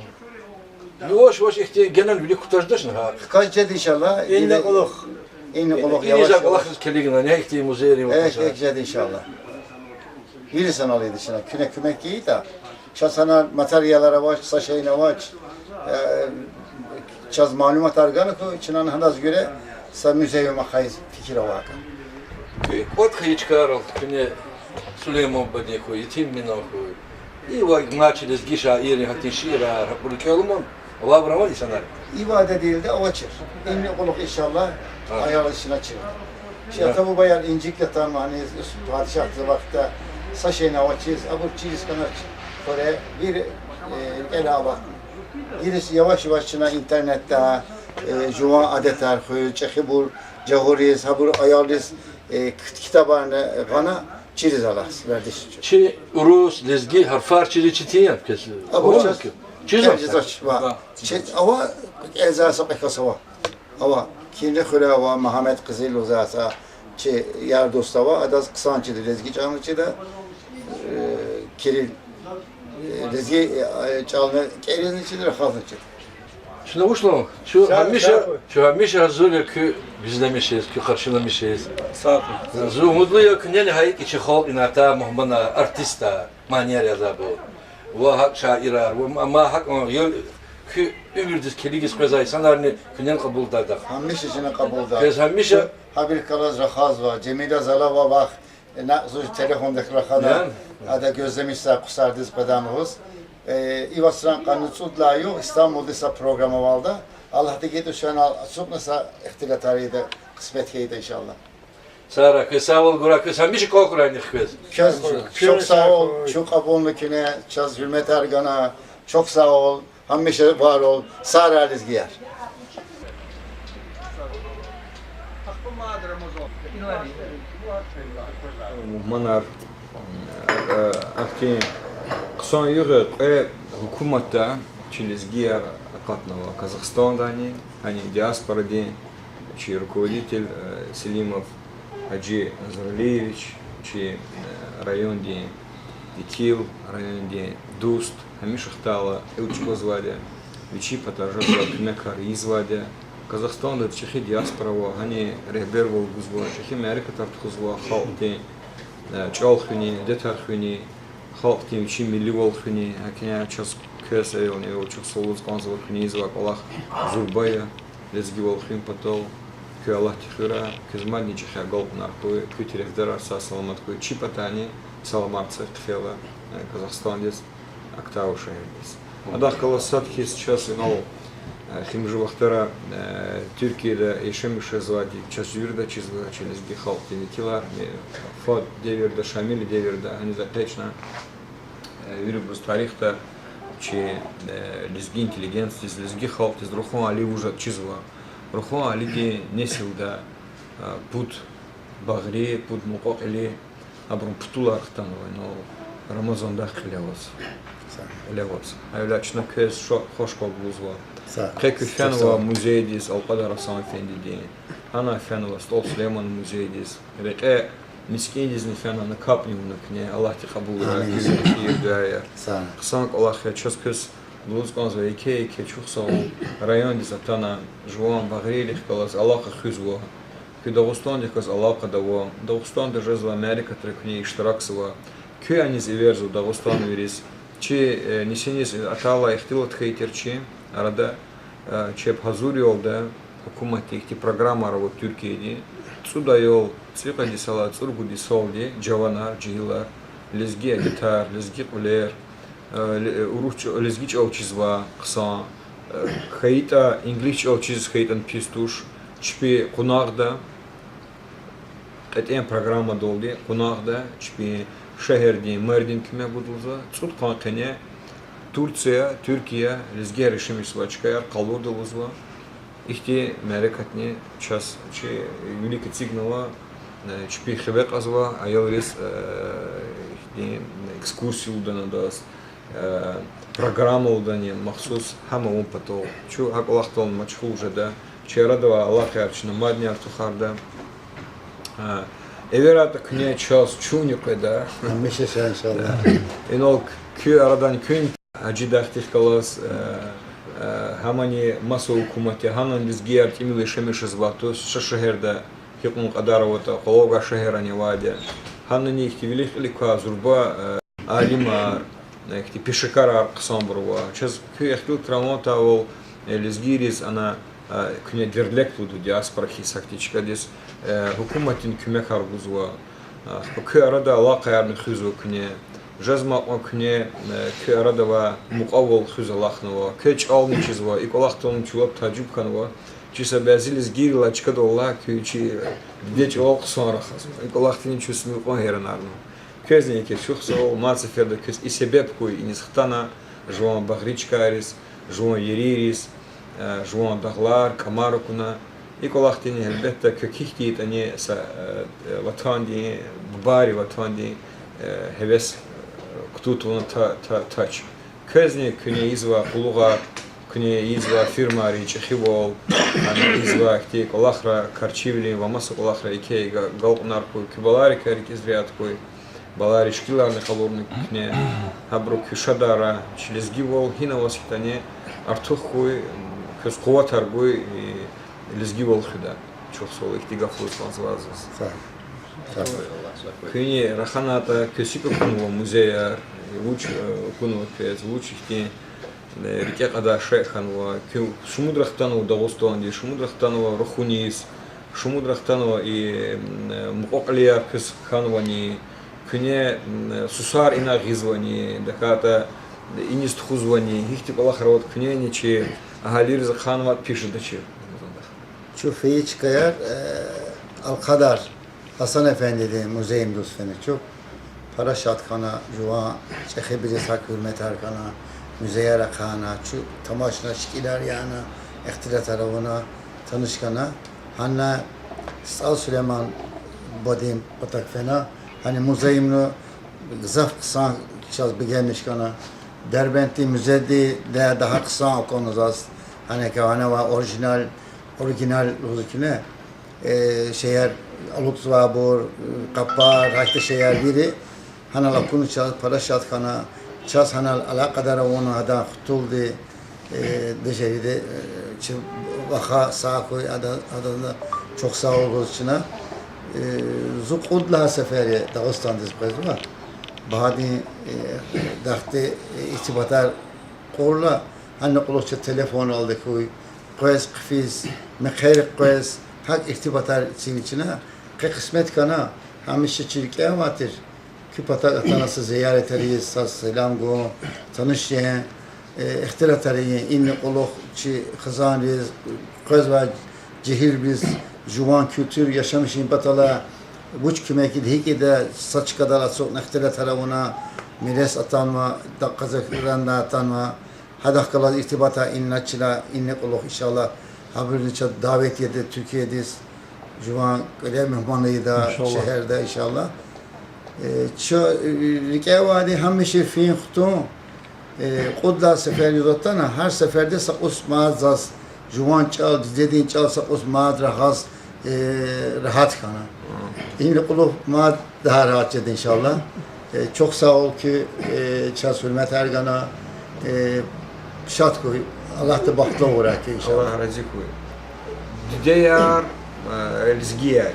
Яваш-яваш ихьтин генани вилик кутаз жедачни гьа? Хкаж жеда, иншаллагь. Инни кьулухъ. Инни кьулухъ, инни яваш-яваш. Кьулухъ килигна, я ихьтин музейрин. Эхь, вахтунда. Эхь, жеда, иншаллагь. Вири санал ийида чна, куьне куьмек ийитӀа. Чаз гьана материалар авач, са шейни авач. Э, чаз малуматар гана хьи, чна гьадаз гуьре са музей ама хайи фикир авай кӀан. КватӀ хьайи чкайрал куьне Сулейман Бадин хьуй, Етим Минан хьуй. И ва мад чи лезги шаиррин гьахьтин шиирар, гьабурун кӀелун авайбур авани инсанар? И вахтунда авачир. Инни кьулухъ, иншаллагь, аял ишна чир. Чи ата-бубаяр инжикда атанвайни, падишахдин вахтунда са шейни авачиз, абур чириз хьанач хуьре, вири, э, кӀелай алатна. Вири яваш-яваш чна интернетда, э, жуван адетар хуьз, чӀехибур, жагъуриз, гьабур аялриз, э, кит-, китабарни гъана чириз алахъзава вердиш. Чи урус, лезги гьарфар чириз четин я квез? Абур чириз. Чириз жезвач, ва. Чи ава, кӀелзавай са кьве кас ава. Ава, Кирли хуьре ава, Мегьамед Къизил лугьузвай са чи яр-дуст ава, адаз хъсан чида, лезги чӀални чида, э, Кирил, э, лезги, э, чӀални кӀелизни чида, рахазни чида. Чна вуч лугьун, чун гьамиша, чун гьамиша гьазур я куьн гуьзлемишиз, куьн къаршиламишиз. Зун умудлу я, куьнени гьа икӀ чи халкь инай атай мугьманар, артистар, манияр яз абур. Ва гьакӀ шаирар, ва ма, ма гьакӀ, э, куь уьмуьрдиз килигиз къвезвай инсанарни куьнени кьабулдайдахъ. Гьамиша чна кьабулдай. Квез гьамиша. Гьабурукай галаз рахазва, Жемила зала ава вахъ, э, накь зун телефондихъ рахана, ада гуьзлемишзавай хъусардиз къведай лугьуз. Э, и вацран къанни цӀуд лагьай югъ Истанбулда са программа авалда, Аллагьди гайитӀа, чна ацукьна са ихтилатар ийида, къисмет хьайитӀа, иншаллагь. Сагърай, квез сагъвал гурай, квез гьамиша кӀвал хьурай нихъ квез. Квез чухсагъул, чун кьабулна куьне, чаз гьуьрметар гана, чухсагъул, гьамиша варул, сагърай лезгияр. Мугьманар, Ахьтин хъсан югъ я кьве гьукуматда чи лезгияр акъатнава: Казахстандани, гьани диаспорадин чи руководитель Селимов Гьажи Назралиевич, чи райондин векил, райондин дуст, гьамиша хтайла кьил чӀугвазвайди я, вичин патай жезва куьмекар ийизвайди я. Казахстанда чӀехи диаспора ава, гьани регьбервал гузва, чӀехи мярекатар тухузва халкьдин чӀал хуьни, адетар хуьни, халкьдин вичин милливал хуьни. ГьакӀни чаз, квез аялни, чухсагъул лугьуз кӀанзава, куьне ийизвай кӀвалах зурба я лезгивал хуьн патал. Куьн Аллагьди хуьрай, квез мадни чӀехи агалкьунар хьуй, куь терефдарар сагъ-саламат хьуй, чи патайни саламар це хъфейла Казахстандиз, Актау шегьердиз. Адахъ галаз сад хьиз чаз инал, эхиримжи вахтара Туьркияда яшамиш жезвайди чаз вирида чизва, чи лезги халкьдин векилар, фад девирда, Шамилдин девирда, гьаниз экъечӀна, вирибуруз тарихда чи лезги интеллигенциядиз, лезги халкьдиз Рухун Али вуж ятӀа чизва. Рухун Алидин несилда пуд Багъри, пуд Мукьва-Кьили, абурун путулар хтанва инал Рамазандахъ кьиле аваз. Кьиле аваз. Гьавиляй чна квез шад, хош кваз лугьузва. Къе куьн фенва музейдиз, Алкьвадар Гьасан эфендидин, гьана фенва СтӀал Сулейманан музейдиз, рекье мискӀиндизни фена, ана капӀни авуна куьне, Аллагьди кьабулрай куь хийир-дуьаяр. Хъсан кӀвалах я, чаз квез лугьуз кӀанзава, еке-еке чухсагъул райондиз атана, жуван Багърийрихъ галаз алакъа хуьзва. Куьн Дагъустандихъ галаз алакъада ава, Дагъустанда жезвай мярекатра куьне иштиракзава. Куьн аниз эверзава, дагъустанвийриз. Чи нисиниз атайла ихтилат хьайи тир чи арада, чеб гьазурвалда, гьукуматдин ихьтин программаяр ава Туьркияди. ЦӀуд аял, цӀикьвед йисалай цӀуругуд йисалди жаванар, жегьилар, лезги адетар, лезги кьуьлер, урус чӀал, лезги чӀал чизва хъсан, хьайитӀа, инглис чӀал чиз хьайитӀани пис туш, чпи къунагъда, кьетӀен программадалди къунагъда, чпин шегьердин мэрдин куьмек гуда лугьузва, цӀуд къан къене Турция, Туьркия, лезгияр яшамиш жезвай чкаяр къалурда лугьузва. Ихьтин мярекатни чаз чи вилик эцигнава, чпи хиве кьазва, аялриз ихьтин экскурсия лугьудани адаз, программа лугьудани махсус, гьам авун патал. Чун гьа кӀвалахдал машгъул жеда. Чи арадавай алакъаяр чна мадни артухарда. ЭверайтӀа куьне чаз, чунни къведа. Гьамиша ша, иншаллагь. Инал куь арадани куьн Гьажидахъдихъ галаз, гьамани маса гьукумат я, гьанани лезгияр тӀимил яшамиш жезвай туш са шегьерда, гьикьван кьадар аватӀа, къвалав гвай шегьеррани авайди я. Гьанани ихьтин вилик-кьилик квай зурба алимар, ихьтин пешекарар хъсанбур ава. Чаз куь ихтилатар авунатайвал, лезгийриз ана куьне дердлеклуду диаспора хьиз гьахьтин чкадиз гьукуматдин куьмекар гузва. Ахпа куь арада алакъаярни хуьзва куьне. Жезмай кьван куьне куь арадавай мукьвавал хуьз алахънава. Квез чӀални чизва, и кӀвалахдални чун лап тажуб хьанва. Чи са бязи лезгийрилай чкадал алай куь чи диде чӀалал хъсан рахазва. И кӀвалахдини чун са мукьван гьейранарна. Квезни еке чухсагъул, мад сеферда квез и себеб хьуй иниз хтана, жуван багъри чкайриз, жуван ерийриз, жуван дагълар, кӀамар акуна. И кӀвалахдини, гьелбетда, квехъ гьихьтин ятӀани са ватандин, бубайрин ватандин гьевес кутун тавуна та-, та-, тач. Квезни куьне ийизвай къуллугъар, куьне ийизвай фирмайрин чӀехивал, гьана ийизвай ихьтин кӀвалахра, Карчивилин ва маса кӀвалахра еке агалкьунар хьуй, куь балайрикай рикӀиз регьят хьуй, балайрин шикиларни къалурна куьне, гьабуру куь шадарра, чи лезгивал гьина аваз хьайитӀани артух хьуй, квез къуватар гуй лезгивал хуьда. Чухсагъул ихьтин гаф лугьуз кӀанзавайзиз. Куьнни раханайтӀа, квез гьикӀ акунва музеяр, вуч акунва квез, вуч ихьтин рикӀе кьадай шей хьанва, куьн шумудра хтанва Дагъустандиз, шумудра хтанва Рухуниз, шумудра хтанва и мукьва-кьилияр квез хьанвани, куьне сусар ина гъизвани, тахьайтӀа иниз тухузвани, гьихьтин кӀвалахар аватӀа куьнени чи агьалийриз ахъайнавайтӀа пис жедачир. Чун фейи чкаяр Алкьвадар Гьасан эфендидин музей им дуз фена чун. Пара шад хьана, жуван чӀехибуруз гьакӀ гьуьрметар хьана, музеяр ахъайна, чун тамашна, шикилар яна, ихтилатар авуна, таниш хьана. Гьана СтӀал Сулейман бадин патак фена, гьана музей им, ну, Гзаф хъсан чаз бегенмиш хьана. Дербентдин музейди де дагъа хъсан акуна заз. Гьана кавана ва оригинал, оригинал лугьуз куьне, э, шейэр алукӀзавайбур, э, къапар, гьахьтин шейэр вири. Гьанал акуна чаз пара шад хьана. Чаз гьанал алакъадар авуна гьадан хтулди, э, дежериди, э, чи ваха сагъ хьуй, ада-, адаз чухсагъул лугьуз чна. Э, зун кьуд лагьай сефер я Дагъустандиз къвезва. Багьадин, э, дахди, э, иртибатар кьурла, гьана кьулухъ чаз телефоналди хьуй, къвез хъфиз, мехъер къвез, гьакӀ иртибатар эцигин чна, къе къисмет хьана, гьамиша чи рикӀе авай тир, куь патав атана са зияратар ийиз, са салам гун, таниш ян, э, ихтилатар ийин, ина кьулухъ чи хизанриз, къвезвай жегьилриз, жуван культура яшамишун патала вуч куьмек ийида, гьикӀ ийида, са чкадал ацукьна ихтилатар авуна, мирес атанва, да къазахранда атанва, гьадахъ галаз иртибатар ийин чна, ина кьулухъ, иншаллагь, гьабурни чаз давет ийида Туьркиядиз, жуван кьиле мугьман ийида шегьерда, иншаллагь. Э, чун, э, рикӀе авайди гьамиша фин-хтун, э, кьуд лагьай сефер яз атана, гьар сеферда са кӀус мад заз жуван чӀал, дидедин чӀал са кӀус мад рахаз, э, рагьат хьана. Ина кьулухъ мад дагъа рагьат жеда, иншаллагь. Э, чухсагъул куь, э, чаз гьуьрметар гана, э, шад хьуй, Аллагьди бахтлу авурай куь, иншаллагь. Аллагь рази хьуй. Дидеяр, э, лезгияр,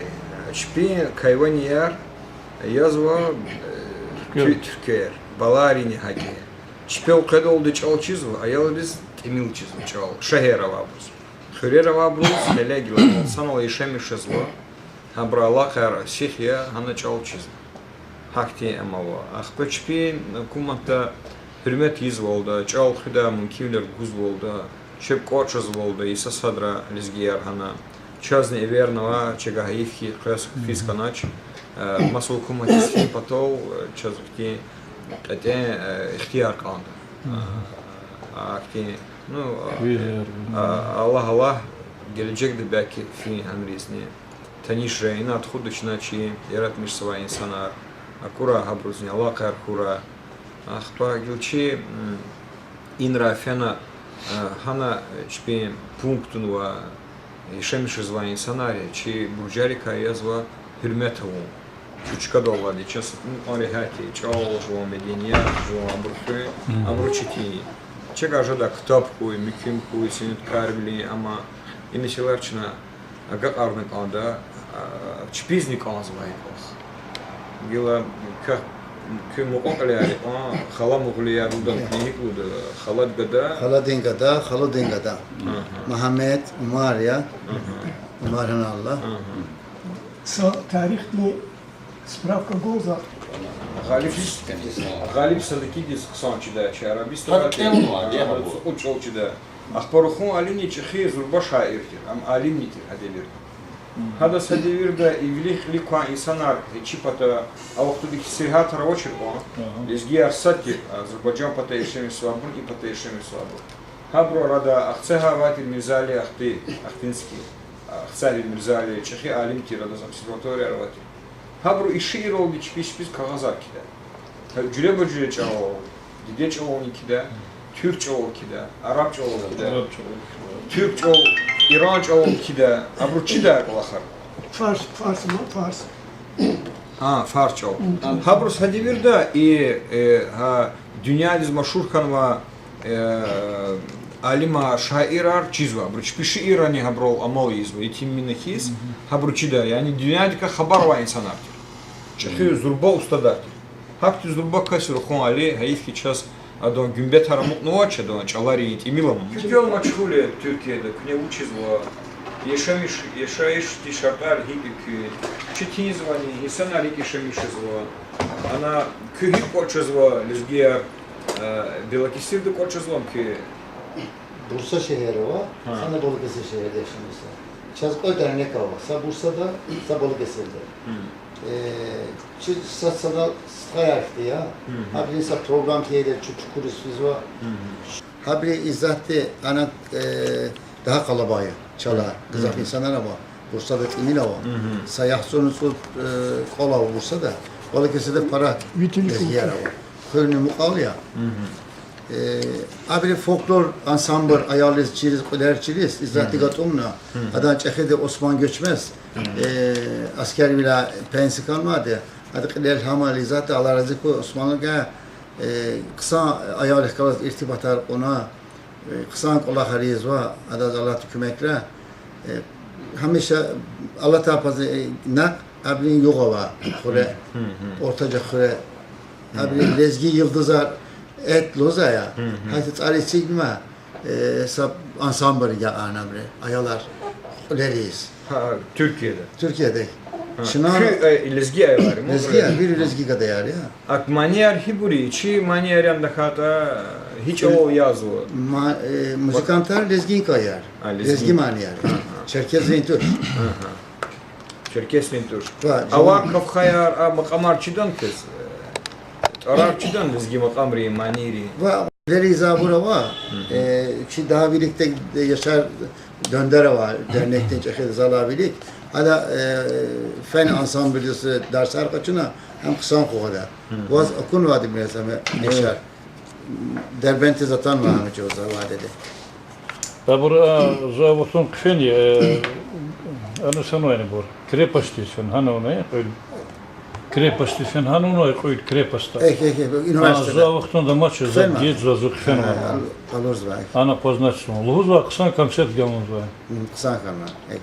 чпин кайванияр язва, э, туьркер, баларини гьакӀ я. Чпел къведалди чӀал чизва, аялриз тӀимил чизва чӀал, шегьерра авайбуруз. Хуьрера авайбуруз гьеле гила санал яшамиш жезва, гьабурун алакъаяр сих я, гьана чӀал чизва. Гьахьтин амал ава. Ахпа чпин гьукуматда гьуьрмет ийизвалда, чӀал хуьдай мумкинвилер гузвалда, чеб кӀватӀ жезвалда, и са садра лезгияр гьана. Чазни эвернава, чагай гьайиф хьи къвез физ хьанач, э, маса гьукуматдиз фин патал, э, чаз ихьтин кьетӀен, э, ихтияр кьанда. Ахьтин, ну, Аллагь, Аллагь, гележегда белки фин гьанризни таниш жен инал тухуда чна чи яратмишзавай инсанар, акурай гьабурузни алакъаяр хьурай. Ахпа гила чи, м, инрай фена, э, гьана, э, чпин пунктунва, яшамиш жезвай инсанар я, чи буржарикай язва гьуьрмет авун. Чучкадал алайди чаз са кьван регьят я, чӀал жуван, меденият жуван, абуру хуьн, абуру четин я. Чагай жедай ктаб хьуй, муькуьм хьуй, сеняткарвилин, амма и месэлаяр чна агакьарна кӀанда, а, чпизни кӀанзавай кӀвалах. Гила квехъ, куь мукьва-кьилияр икьван, хала-мугълияр лугьудай, куьне гьикӀ лугьуда, халадин гада? Халадин гада, халудин гада. Мугьаммед, Умар я. Умар гьанал ала. Са тарихдин справка гун за. Гъалиб, Гъалиб Садикьидиз хъсан чидай чи Арабистан, кьуд чӀал чидай. Ахпа Рухун Алини чӀехи зурба шаир тир, ам алимни тир гьа девирда. Гьадаз гьа девирда и вилик-кьилик квай инсанар, чи пата, а вахтунда сергьятар авачир кьван, лезгияр сад тир, Азербайжан пата яшамишзавайбур, и пата яшамишзавайбур. Гьабурун арада Ахцегьай авай тир Мирзали Ахти-, Ахтинский, Ахцегьви Мирзали, чӀехи алим тир, адаз обсерваторияр авай тир. Гьабуру и шиирралди чпиз-чпиз кагъазар кхьидай. Гьа, жуьреба-жуьре чӀалал, диде чӀалални кхьидай, туьрк чӀалал кхьидай, араб чӀалал кхьидай, туьрк чӀалал, иран чӀалал кхьидай, абуру чидай кӀвалахар. Фарс, фарс, ма, фарс. А, фарс чӀал. Гьабуруз гьа девирда и, э, гьа дуьньядиз машгьур хьанвай, э, алимар, шаирар чизва. Абуру чпин шииррани гьабурал амал ийизва, итиммина хьиз, гьабуру чидай, яни дуьньядикай хабар авай инсанар тир. ЧӀехи зурба устадар тир. Гьахьтин зурба кас Рухун Али, гьайиф хьи чаз адан гуьмбетар амукьнавач, адан чӀаларин тӀимил ам. Куьн квел машгъул я Туьркияда, куьне вучзава, яшамиш, яшайишдин шартӀар гьикӀ я куьн, четинзавани, инсанар гьикӀ яшамиш жезва, ана куьн гьикӀ кӀватӀ жезва, лезгияр, э, Белокесирда кӀватӀ жезвани куьн? Бурса шегьер ава, гьа, ана Балакесир шегьерда яшамиш жезва. Чаз кьве дернек ава, са Бурсада, са Балакесирда. Э, чи сад-садал стхаяр хьтин я. Гьабуру са програм тейида, чу-, чукуриз физва. Гьабуру и затӀ ана, э, дагъа къалабагъ я, чалай, гзаф инсанар ава, Бурсада тӀимил ава. Са яхцӀурни цӀуд, э, кӀвал ава Бурсада. Балакесада пара лезгияр ава. Хуьрни мукьвал я. Э, абуру фольклор ансамбль аялриз чириз, кьуьлер чириз, исятда гатӀумна, адан чӀехиди Осман Гёчмез, э, аскервиляй пенсия хьанвайди, ада кьилел гьамал ийизвайди, Аллагь рази хьуй, Османлу гьа, э, хъсан аялрихъ галаз иртибатар кьуна, э, хъсан кӀвалахар ийизва, адаз Аллагьди куьмекрай. Э, гьамиша алатай паз, э, накь абурун югъ ава, хуьре, Ортача хуьре. Абуру лезги йылдызар эт лугьузвай я. Гьатта цӀар эцигнавай, э, са ансамбль я ана абуру, аялар кьуьлер ийиз. Гьа, Туркияда. Туркияда. Чна куь, э, лезги аялар я, лезги, вири лезги гадаяр я. Акӏ манияр гьибур я, чи манияр яни тахьайтӏа, гьи чӏалал язва? Ма-, э, музыкантар лезгинкаяр. А, лезгин. Лезги манияр. Черкесрин туш. Черкесрин туш. Ва, ава кавхаяр, а макьамар чидани квез? Э, тӏварар чидани лезги макьамрин, манийрин? Ва, лери забур ава, э, чи дагъ виликда Яшар Дёндер ава, дернекдин чӏехи залай вилик. Ада, э, фен ансамблдиз дарсар къачуна, гьам хъсан къугъвада. Ваз акунвайди, муаллим, Яшар. Дербентдиз атанвай гьам чӏавуз авайди. Абур, а, за вахтунда хъфен я, э, ана санвайбур. Крепостдиз фена, гьана авунай, кьуьл. Крепостдиз фена, гьана авунай, кьуьл, крепостда. Эхь, эхь, эхь, университетда. А, за вахтунда амачиз, за хъфенвай. Гьа, гьа, гьа, алурзавай. Ана позначно. Лугьузва, хъсан концерт галунзавай. Хъсан хьанва, эхь.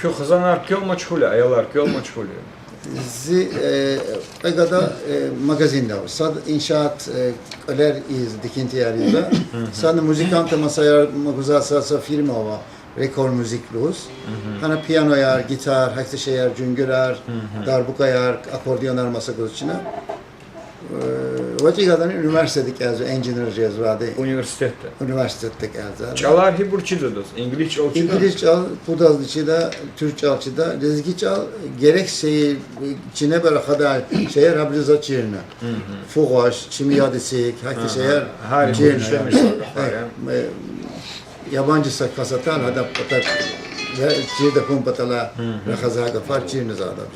Куь хизанар квел машгъул я, аялар квел машгъул я? Зи, э, кьве гада, э, магазинда ава. Сад иншаат, э, кӏвалер ийиз, дикинтияр ийиз. Садни музыкант масаяр магазин, са, са фирма ава, Рекорд Музык лугьуз. Гьана пианояр, гитар, гьахьтин шейэр, жуьнгуьрар, дарбукаяр, аккордеонар маса гуз чна. Э, ваз и гадани университетда кӏелзава, инженер жезвайди. Университетда? Университетда кӏелзава. Чӏалар гьибур чида адаз? Инглис чӏал чида? Инглис чӏал пудазни чида, туьрк чӏал чида, лезги чӏал герек сейи, чинеба рахадай шейэр гьабуруз чирна. Фугъаш, чими яд эциг, гьахьтин шейэр чирна. Э, ябанжи са кас атана, гьадан патай чирда хьун патал рахазвай гафар чирна за адаз.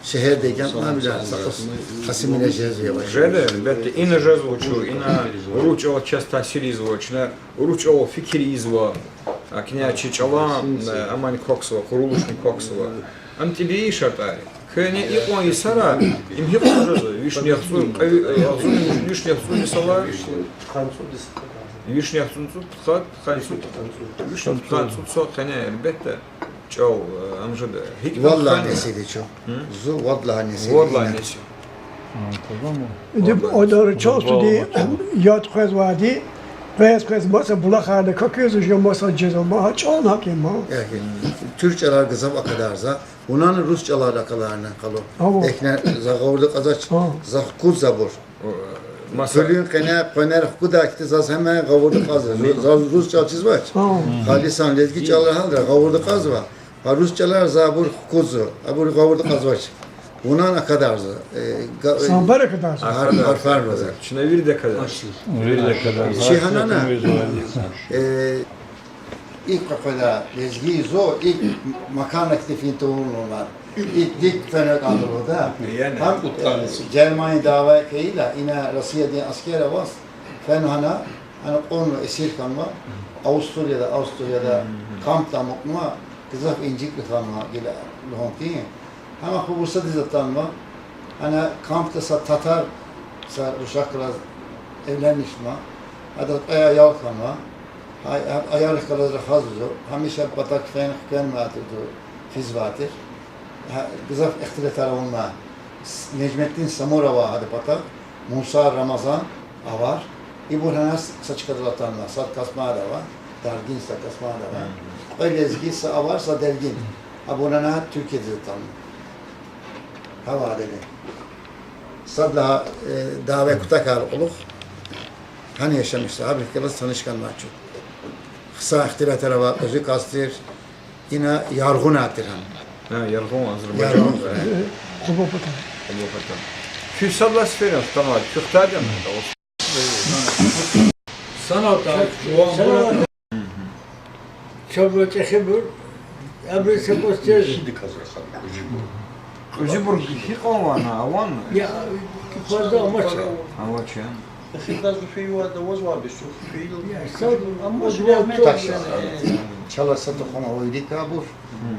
Шегьерда икӏ ятӏани, са кьве кас, кьве кьасмина жезва яваш-яваш. Жеда, элбетда, ина жезва чун, ина урус чӏалаз чаз таъсир ийизва, чна урус чӏалал фикир ийизва, акӏни чи чӏалан, э, амни квахьзава, къурулушни квахьзава. Ам тӏибии шартӏар я. Куьне икьван йисара, им гьикьван жезва, вишни яхцӏур, кьве, э, агъзурни, вишни яхцӏур йисалай? Вишни яхцӏур цӏуд, пудкъад, пудкъанни цӏуд. Вишни пудкъанни цӏуд йисалай къене, элбетда. Чӏал, э, ам жеда. Гьикӏ валлагь, несили чун. Зун валлагь несили. Валлагь несили. Иди валлагь, адар чӏал чиди, яд къвезвайди, къвез-къвез маса булахарна какуьз уже маса жезва, ма чӏал гьакӏ я ма. Яни, туьрк чӏалар гзаф акадарза, вунани рус чӏалар акаларна къалур. Ава. Эхьна за гъавурда кьазвач, за хкудзавайбур. О, маса- Куьлуьн къене къванер хкудайла заз гьам гъавурда кьазва. Заз рус чӏал чизвач. Халисан лезги чӏал гьалда гъавурда кьазва. А рус чӏалар за абур хкудзава, абур гъавурда кьазвач. Вунани акадарза, э, га-, э, Самбар акадарза. Гьар-, гьарфар акадарза. Чна вирида акадарза. Вирида акадарза. Чи гьанана, э, икӏ къекъведа, лезги зун икӏ макан актив интугъун лугьуз. Икӏ дик фена кӏанзава лугьуда. Яни. Гьам, э, Германия давай хьайила, ина Россиядин аскер аваз, фена гьана, гьана кьунва, эсир хьанва, Австрияда, Австрияда кампда амукьнава, гзаф инжикӏри хьанва, гила лугьун хьи. Гьам ахпа Бурсадиз атанва, гьана кампда са татар, са рушак галаз эвленмишнава, адаз кьве аял хьанва, гьа, гьа аялрихъ галаз рахазва, гьамиша патак фена хквенвай тир, физвай тир. Гьа, гзаф ихтилатар авунвай. С-, Нежметдин Самур ава гьадан патав, Муса, Рамазан авар. Ибур гьана са чкадал атанва, сад Касмада ава, Даргин са Касмада ава. Кьве лезги, са авар, са Даргин. Абур гьана Туркиядиз атанва. Гьавадани. Сад лагьай, э, даве кутакайла кьулухъ гьана яшамиш жезва, гьабурухъ галаз таниш хьанвай чун. Хъсан ихтилатар авай кьуьзуь кас тир, ина яргъунар тир гьана. Гьа, яргъун, Азербайжан. Яргъун. Къубо патан. Къубо патан. Куьн сад лагьай сеферда хтанвайди, куьн хтайди ана? Санал та, чубан бура. Чавла чӏехибур, абуру са кӏус тез. Шидиказ рахана, кужибур. Кьуьзуьбур гьикьван вана, аван? Я, фаза амач. Авач, я. Эхирдаз фейи вада ваз ва бису фейил. Я, сад амач, я, таш. Чалай са тухум авайди кабур.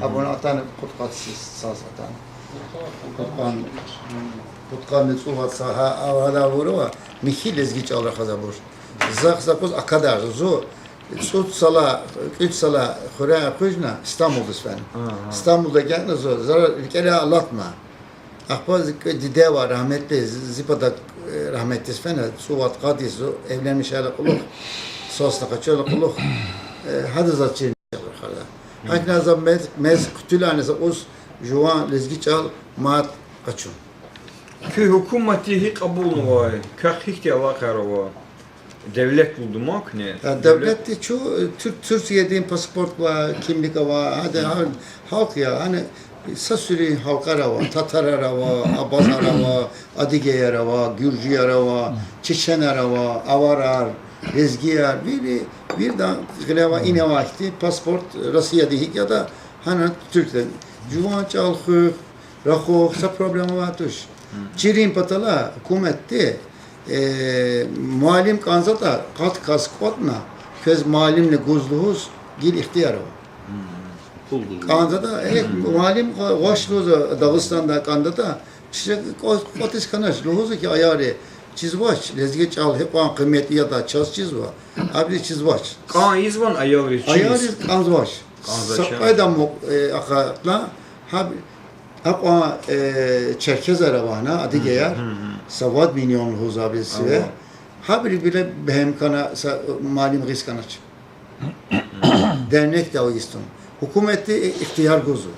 Абуна атана кьудкъад сис саз атана. Кьудкъан, кьудкъанни цӀувад са гьа, авада авурва, михьи лезги чӀал рахаз абур. Захъ-захъ акадар зу, цӀуд сала, кӀуьд сала хуьре акъужна, Стамбулдиз фена. Стамбулда гекъна зу, зара рикӀелай алатна. Ахпа зи кӀве диде ава, рагьметлу, зи патав, э, рагьметдиз фена, цӀувад къад я зу, эвленмишайла кьулухъ, сусна къачурла кьулухъ, э, гьада заз чирна рахарда. Гьакӏни за мез, мез хъуьтуьлайни за уз жуван лезги чӏал мад къачун. Куь гьукуматди гьикӏ кьабулнавай, квехъ гьихьтин алакъаяр ава? Девлет лугьуда куьне? Гьа, девлетди чу, э, Туьр-, Турциядин паспорт ва кимлик ава, гьада гьар халкь я, гьана са суьруьн халкьар ава, татарар ава, абазар ава, адыгеяр ава, гуьржуьяр ава, чеченар ава, аварар, лезгияр, вири, виридан гъиле ава, ина ава ихьтин паспорт Россияди гьикӏ яда, гьана Туьркиядин. Жуван чӏал хуьх, рахух, са проблема авай туш. Чирин патала гьукуматди, э, муаллим кӏанзаватӏа, къад кас кӏватӏна, квез муаллимни гуз лугьуз гила ихтияр ава. Кӏанзаватӏа, э, муаллим гъа-, гъваш лугьуз, Дагъустанда кӏандатӏа, чи кӏва-, кӏватӏиз хьанач, лугьузва хьи, аялри, чизвач, лезги чӏал гьикьван къимет ятӏа чаз чизва, абуруз чизвач. Кӏан ийизвани аялриз чиз? Аялриз кӏанзавач. Кӏанзавач, я. Са кьвед ам, э, акъатна, гьаб-, гьакьван, э, черкезар ава гьана, адыгеяр, са вад миллион лугьузва абуруз сиве. Гьабуру гила бегьем хьана, са муаллим гъиз хьанач. Дернекди ава ийиз туна. Гьукуматди ихтияр гузва.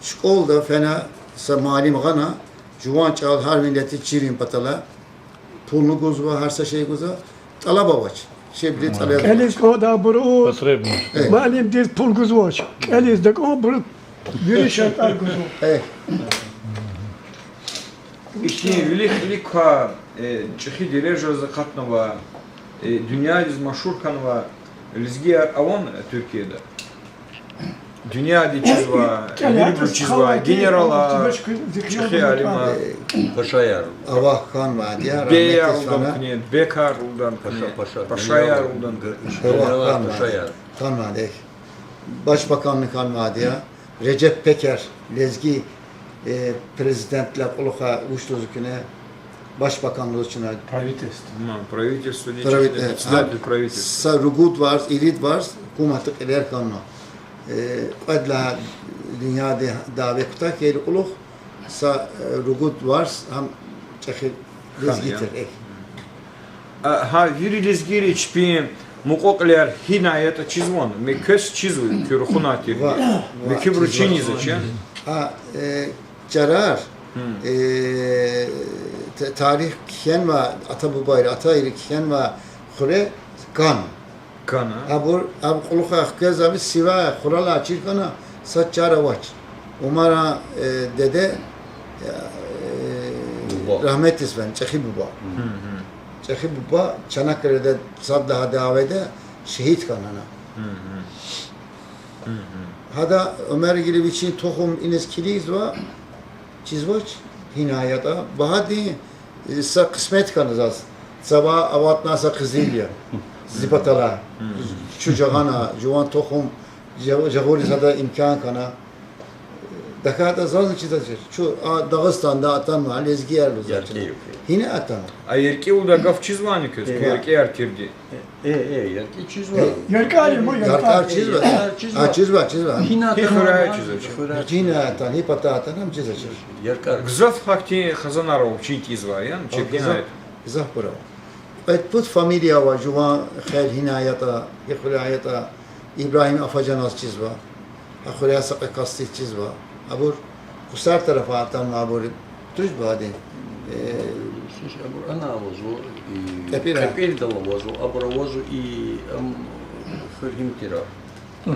Школада фена са муаллим гъана, жуван чӏал гьар миллетдиз чирин патала, пулни гузва, гьар са шей гузва, тӏалаб авач. Шей били тӏалаб. Кӏелиз кӏандайбуруз, муаллимдиз пул гузвач. Кӏелиз дакӏанбуруз вири шартӏар гузва. Ихьтин вилик-вилик квай, э, чӏехи дережадиз акъатнавай, э, дуьньядиз машгьур хьанвай лезгияр авани Туьркияда? Дуьньядиз чизвай, вирибуруз чизвай, генералар, чӏехи алимар, пашаяр, авахъ хьанвайди я, беяр лугьудай куьне, бекар лугьудай куьне, пашаяр лугьудай куьне. Авахъ хьанвайди, хьанвайди. Башбаканни хьанвайди я. Реджеп Пекер, лезги, э, президентдилай кьулухъай вуч лугьузва куьне, башбакан лугьуз чна. Правительстводин председатель правительства. Са ругуд варз, ирид варз гьукуматди кьилер хьанва. Э, кьвед лагьай дуьньяди дяве кутак хьайила кьулухъ, са, э, ругуд варз гьам чӏехи лезги тир. Гьа вири лезгийри чпин мукьва-кьилияр гьинай ятӏа чизвани? Ме квез чизва, куь рахунар тирди. Мекибуру чинизвач, я? А, э, чарар, э, та-, тарих кхьенва, ата-бубайри, атайри кхьенва хуьре кана. Кана. Абур, аб кьулухъай хквезва, сивяй хуралай чир хьана, сад чар авач. Умаран, э, деде, э, рагьметдиз фена, чӏехи буба. Чӏехи буба Чанаккаледа сад лагьай дяведа шегьид хьана. Гьада Умар гила вичин тухум иниз килигзава, чизвач, гьинай ятӏа. Багьадин, э, са къисмет хьана заз. Цава аватна са къизил я. Зи паталай. Чун жагъана, жуван тухум, жа-, жагъуриз гьада имкан хьана. ТахьайтӀа зазни чизвачир. Чун, а, Дагъустанда атанва, лезгияр лугьузва чна. Гьина атанва. А яркӀи лугьудай гаф чизвани квез, куь яркӀияр тирди? Э, э, яркӀи чизва. ЯркӀар я, ма, яркӀар. ЯркӀар чизва. ЯркӀар чизва. А, чизва, чизва. Гьина атана, хуьряй чизвачир. Хуьряй. Гьина атана, гьи пата атана, ам чизвачир. ЯркӀар. Гзаф гьахьтин хазанар ава чи кӀезва, яни, чеб гьина. Гзаф, гзафбур ава. Кьвед-пуд фамилия ава, жуван хел гьина ятӀа, гьи хуьряй ятӀа, Ибрагьим Афажаназ чизва. А хуьряй са кьве касдиз чизва. Абур Кьусар тарафай атанва абур, туш бадин. Э, слушай, абур ана авазва, и Кепира. Кепирдал авазва, абур авазва, и ам хуьр гьим тира.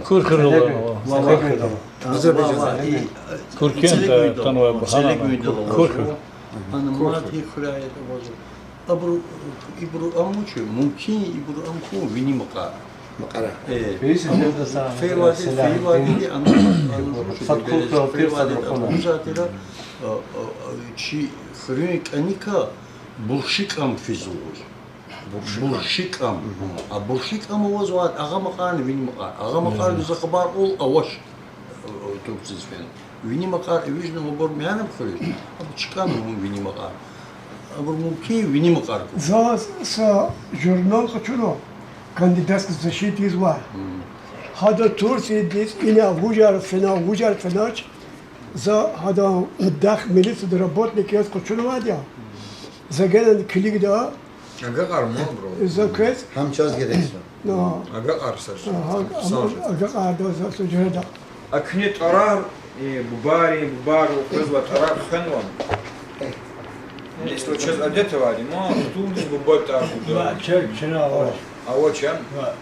Курхуьр ава. Ва, ва, Азербайжан. Ва, ва, и Куркент Целегуйдал, атанва, Целегуйдал авазва. Курхуьр. Ана мад гьи хуьряй авазва. Абуру, ибуру ам вуч я, мумкин, ибуру ам хьун вини макьа. Макьара. Э, фейвади, фейвади, ам, ам, фейвади, ам, узатира. А, а, а, чи хуьруьн кӀаникай Бурши кӀам физ лугьуз. Бурши кӀам. Бурши кӀам. А Бурши кӀам авазва Агъа Макьарни Вини Макьар. Агъа Макьар гзаф хабар кьван авач, а, а, туркдиз фена. Вини Макьар эвичӀна абур Мегьарамдхуьруьз, абур чкӀана вун Вини Макьар. Абур мумкин Вини Макьар ку. Заз са журнал къачуна, кандидатский защита ийизвай. Гьада Турциядиз ина вужар фена, вужар фенач, за гьадан дах милицияда работник яз къачунвайди я. За генани килигда. Агакьар ман, бро. За квез. Гьам чаз герек я. Агакьар са. Агакьарда за са жуьреда. А куьне тӀварар, э, бубайрин, бубайри къвезвай тӀварар хвенвани? Если чаз адет авайди, ма, хтулдиз бубайди тӀвар гуда. Ва чаз чна авач. Авач, я? Ва.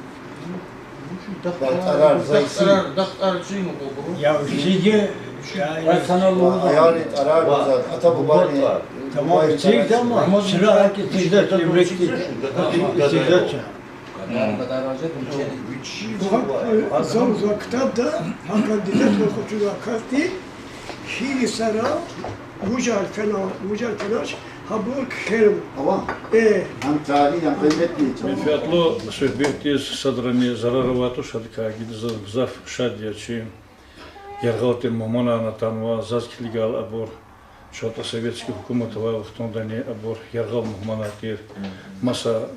Ва тӀварар, за ихьтин. Дахъ тӀварар, дахъ тӀварар чина кьуру. Я, сиги, я, я. Ва аялрин тӀварар, ва за ата-бубайрин. Тамам, бубайрин тӀварар. Сигда ма, чна гьакӀ сигда, эвлекди. Сигда чна. Заз, заз ктабда гьа кандидатвал къачузвай касди гьи йисара вужар фена, вужар фенач, гьабур кхьенва. Ава? Э. Гьам тарих, гьам къиметдин чӀал. Менфятлу суьгьбетдиз садрани зарар авай туш, гьадакай гила заз гзаф шад я чи яргъал тир мугьманарни атанва, заз килигайла абур ЧӀалатӀа советский гьукумат авай вахтундани абур яргъал мугьманар тир. Маса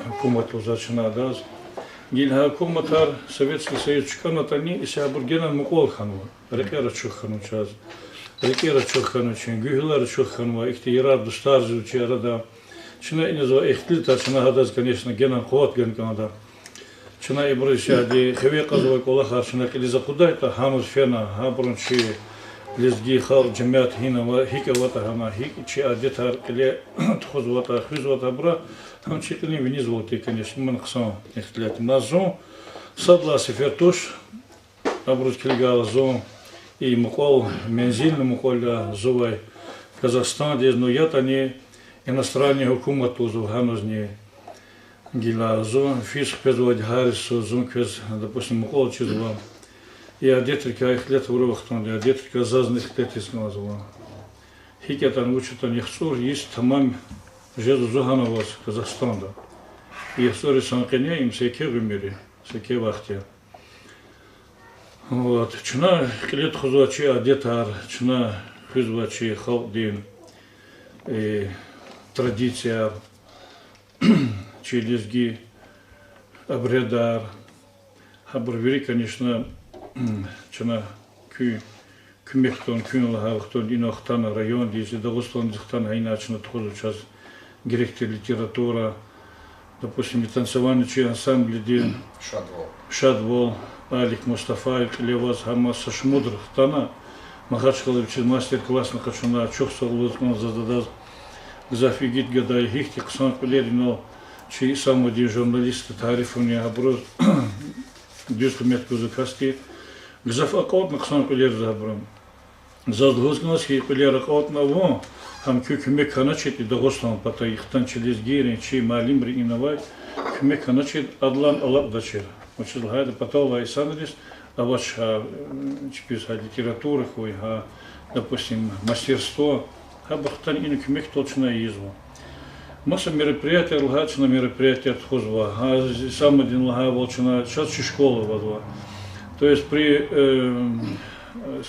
гьукумат лугьузва чна адаз. Гила гьа гьукуматар, Советский Союз чкӀанатӀани, исятда абур генани мукьвал хьанва. Рекьер ачух хьанва чаз. РикӀер ачух хьанва чи, гуьгьуьлар ачух хьанва, ихьтин ярар-дустар жезва чи арада. Чна инзавай ихтилатар чна гьадаз, конечно, генани къуват гана кӀанда. Чна ибуруз исятда хиве кьазвай кӀвалахар чна кьилиз акъудайтӀа, гьаниз фена, гьабуру чи лезги халкь, жемят гьина ава, гьикӀ аватӀа гьана, гьикӀ чи адетар кьиле тухузватӀа, хуьзватӀа абура, гьам чи кьилин винизвал тир, конечно, ман хъсан ихтилат я. Зун сад лагьай сефер туш, абуруз килигайла, зун и мукьвал, мензилни мукьвал я зун авай Казахстандиз, ну, ятӀани иностранный гьукумат лугьузва гьанузни. Гила зун физ хквезвайди гьариз, зун квез, допустим, мукьвал чизва. И адетрикай ихтилат авурай вахтунда, и адетрикай зазни ихтилат ийиз кӀанзава. ГьикӀ ятӀани, вуч ятӀани, яхцӀур йис тамам жезва зун гьана аваз, Казахстанда. И яхцӀур йисан къене им са еке уьмуьр я, са еке вахт я. Вот, чна кьиле тухузвай чи адетар, чна хуьзвай чи халкьдин, э, традицияр, чи лезги обрядар, гьабур вири, конечно, чна куь-, куьмек тун, куьн лагьай вахтунда инал хтана райондиз, Дагъустандиз хтана, гьа ина чна тухузва чаз герек тир литература, допустим, и танцевальный чи ансамбльдин Шадвал. Шадвал, Алик Мустафаев кьиле аваз, гьам са шумудра хтана, Махачкъала вичиз мастер-классни къачуна, чухсагъул лугьуз кӀанзава заз адаз, гзаф игит гада, гьихьтин хъсан кьуьлер инал чи Исамудин журналистди тарифуни гьабуруз дуьз къимет гузва касди, гзаф акьалтна хъсан кьуьлерзава гьабуру. Заз лугьуз кӀанзава хьи, кьуьлер акьалтна авун, гьам куь куьмек хьаначиртӀа, Дагъустан патай хтана чи лезгийрин, чи муаллимрин ина авай куьмек хьаначиртӀа, адалай алакьдачир. Вучиз лагьайтӀа паталай инсанриз авач гьа, чпиз гьа литература хьуй, гьа, допустим, мастерство, гьабур хтана ина куьмекдал чна ийизва. Маса мероприятияр лагьай чна мероприятияр тухузва. Гьа, Исамудин лагьайвал, чна, чаз чи школа авазва. То есть при, э,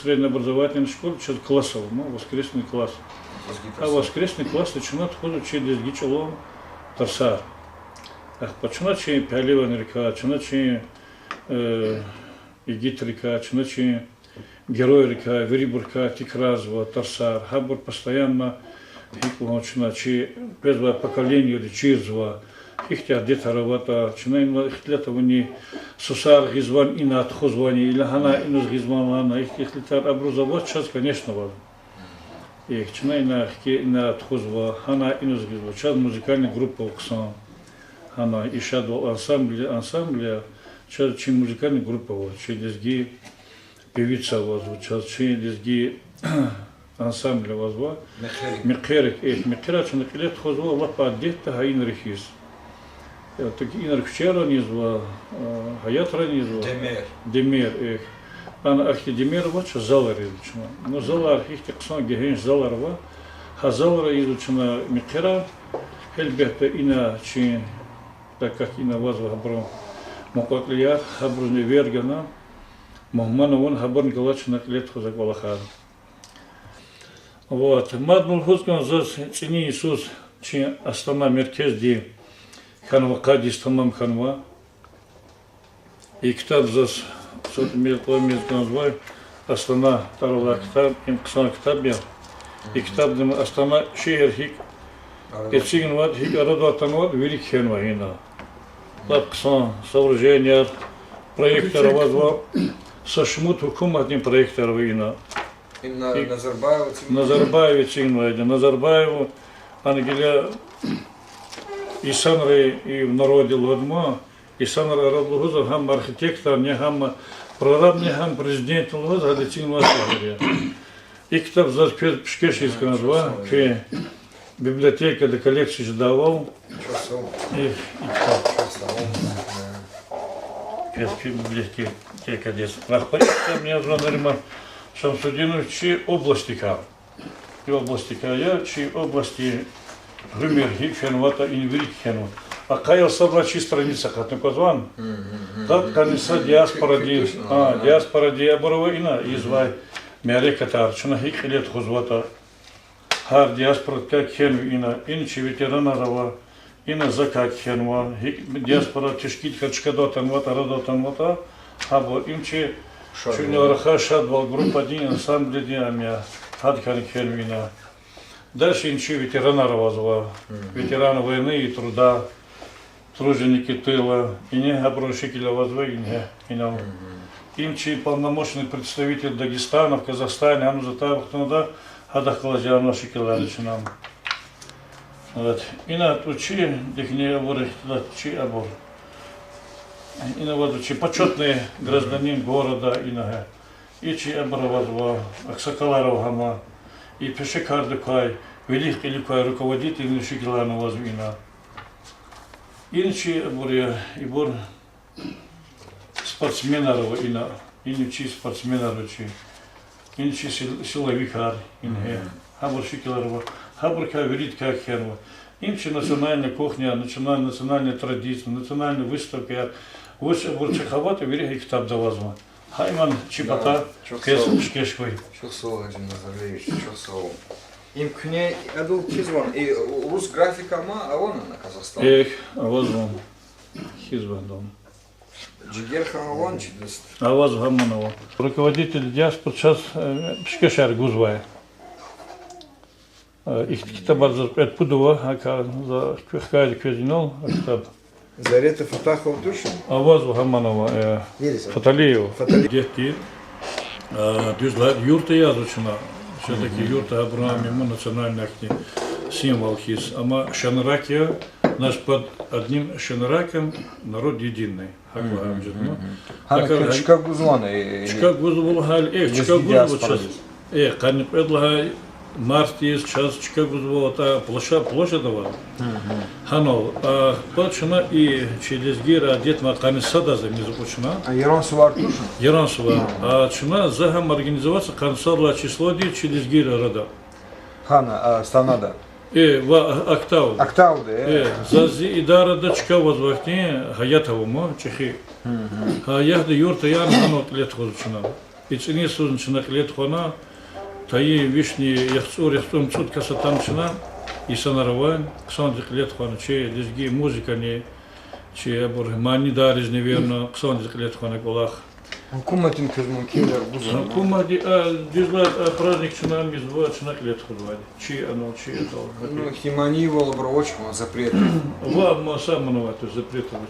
среднеобразовательной школе чаз класс ава, ну, воскресный класс. Гьа воскресный классда чна тухузва чи лезги чӀалан тарсар. Ахпа чна чи пагьливанрикай, чна чи, э, игитрикай, чна чи геройрикай, вирибурукай тикрарзава тарсар, гьабур постоянно гьикӀ лугьун чна чи къвезвай поколениеди чирзава, гьихьтин адетар аватӀа, чна ина ихтилат авани, сусар гъизвани ина тухузвани, или гьана инуз гъизвани лагьана, ихьтин ихтилатар абуруз авач, чаз, конечно, авазва. Эхь, чна ина хкиз ина тухузва, гьана инуз гъизва, чаз музыкальный группа ава хъсан. Гьана и Шадвал ансамбль, ансамбль я, чаз чи музыкальный группа ава, чи лезги певица авазва, чаз чи лезги ансамбль авазва. Мехъерик. Мехъерик, эхь, мехъерик чна кьиле тухузва лап адетда гьа инра хьиз. Э, так инра куьчейрани ийизва, э, гьаятрани ийизва. Демер. Демер, эхь. Ана ахьтин демир авач, залар ийизва чна. Ну, залар, гьихьтин хъсан гегьенш залар ава. Гьа залра ийизва чна мехъерар. Гьелбетда, ина чи, так как ина авазва гьабурун мукьва-кьилияр, гьабурузни эвер гана, мугьман авун, гьабурни галаз чна кьиле тухузва кӀвалахар. Вот. Мад лугьуз кӀанзава заз, цӀинин йисуз чи Астана меркездин хьанва, къад йис тамам хьанва. И ктаб заз са тӀимил, кьве мез кӀанзавай, Астана тӀвар алай ктаб, им хъсан ктаб я. И ктабда Астана шегьер гьикӀ эцигнаватӀа, гьикӀ арадал атанватӀа, вири кхьенва ина. Лап хъсан сооруженияр, проектар авазва, са шумуд гьукуматдин проектар ава ина. Им На-, И Назарбаев эцигнавай? Назарбаев эцигнавайди. Назарбаев, ана гила инсанри и в народе лугьудман, инсанар арада лугьузва, гьам архитекторни, гьам прорабни, гьам президентни лугьуз, гьада эцигнавай шегьер я. И ктаб заз квез пишкеш ийиз кӀанзава, куь библиотекада коллекция жедайвал. Чухсагъул. И, и ктаб. Чухсагъул. Квез куь библиотекадиз. Рагьбар, и ктаб Ниязова Нариман Шамсудиновна, чи областдикай. И областдикай я, чи областдин гьуьмер гьикӀ фенватӀа, ина вири кхьенва. Ахъаял сад лагьай чи страница акъатна кӀанзавани? Къад-къанни са диаспорадин, а, диаспорадин абур ава ина ийизвай мярекатар, чна гьикӀ кьиле тухузватӀа. Гьар диаспорадикай кхьенва ина, ина чи ветеранар ава, ина закай кхьенва, гьикӀ диаспора тешкилдикай чкадал атанватӀа, арадал атанватӀа, гьабур им чи, чуьнуьгъ рахай шадвал группадин, ансамблдин ам я, гьадакайни кхьенва ина. Дальше ина чи ветеранар авазва, ветераны войны и труда, труженики тыла, ингье гьабурун шикил авазва, ингье, инал. Им чи полномочный представитель Дагестана в Казахстане, гьаниз атай вахтунда, гьадахъ галаз жезва шикилар чна. Вот. Ина тӀуз чи дихьни авур ихтилат чи абур. Ина авазва чи почётный гражданин города, ина гьа. И чи абур авазва, аксакалар ава гьама. И пешекарди квай, вилик-кьилик квай руководительни шикиларни авазва ина. Ина чи абур я, ибур спортсменар ава ина. Ина чи спортсменар ава чи. Ина чи сил-, силовикар, ингье. Гьабур шикилар ава. Гьабурукай виридакай кхьенва. Им чи национальная кухня, начина-, национальные традиции, национальная выставка, вуч абур чахъ аватӀа, вири гьа и ктабда авазва. Гьа иман чи патай квез пишкеш хьуй. Чухсагъул, Гьажи Назарбекович, чухсагъул. Им куьне адал кхьизвани, и урус графика ама авани на Казахстан? Эхь, авазва. Кхьизвайди я. Жигерхан авани чи дуст? Авазва, гьамани ава. Руководитель диаспоры чаз, э, пишкешар гузвай. Э, ихьтин ктабар заз кьвед-пуд ава, гьакӀ за хкве-, хкайди квез инал, а ктаб. Зарета Фатахова тушни? Авазва, гьамани ава, э, Фаталиева. Фаталиева. Гетди, э, дуьз лагьайтӀа, юртда язва чна. Всё-таки юртда гьабуру ам я национальный ахьтин символ хьиз. Амма шанрак я, значит, под одним шанраком народ единый. ГьакӀ лагьана жезма. Гьана чка гузвани, э, чка гузва лагьайла, э, чка гузва чаз. Э, къанни кьвед лагьай мартдиз чаз чка гузва, атӀа площа-, площадь ава. Гьанал, а, ахпа чна и чи лезгийрин адет ма къанни садаз мез акъудна. А, Яран сувар тушни? Яран сувар. А чна за гьам организоваться къанни сад лагьай числодиз чи лезгийрин арада. Гьана, а, Астанада? Э, ва Актауди. Актауди, э. Э, за зи идарада чка аваз вахтунин гьаят ава ма, чӀехи. Гьа гьаятда юртда яна гьанал кьиле тухузва чна. И цӀинин йисузни чна кьиле тухвана, тайин вишни яхцӀур, яхцӀурни цӀуд кас атана чна, инсанар авай, хъсанди кьиле тухвана, чи лезги музыкани, чи абур манидаризни эверна, хъсандиз кьиле тухвана кӀвалах. Гьукуматдин квез мумкинвилер гузвани? Гьукуматди, а, дуьз лагьайтӀа, праздник чна мизва, чна кьиле тухузвайди. Чи анал, чи адал. Ну, ихьтин манийвал абур авач хьи, запрет. Ва, ма са манавайди запрет авач.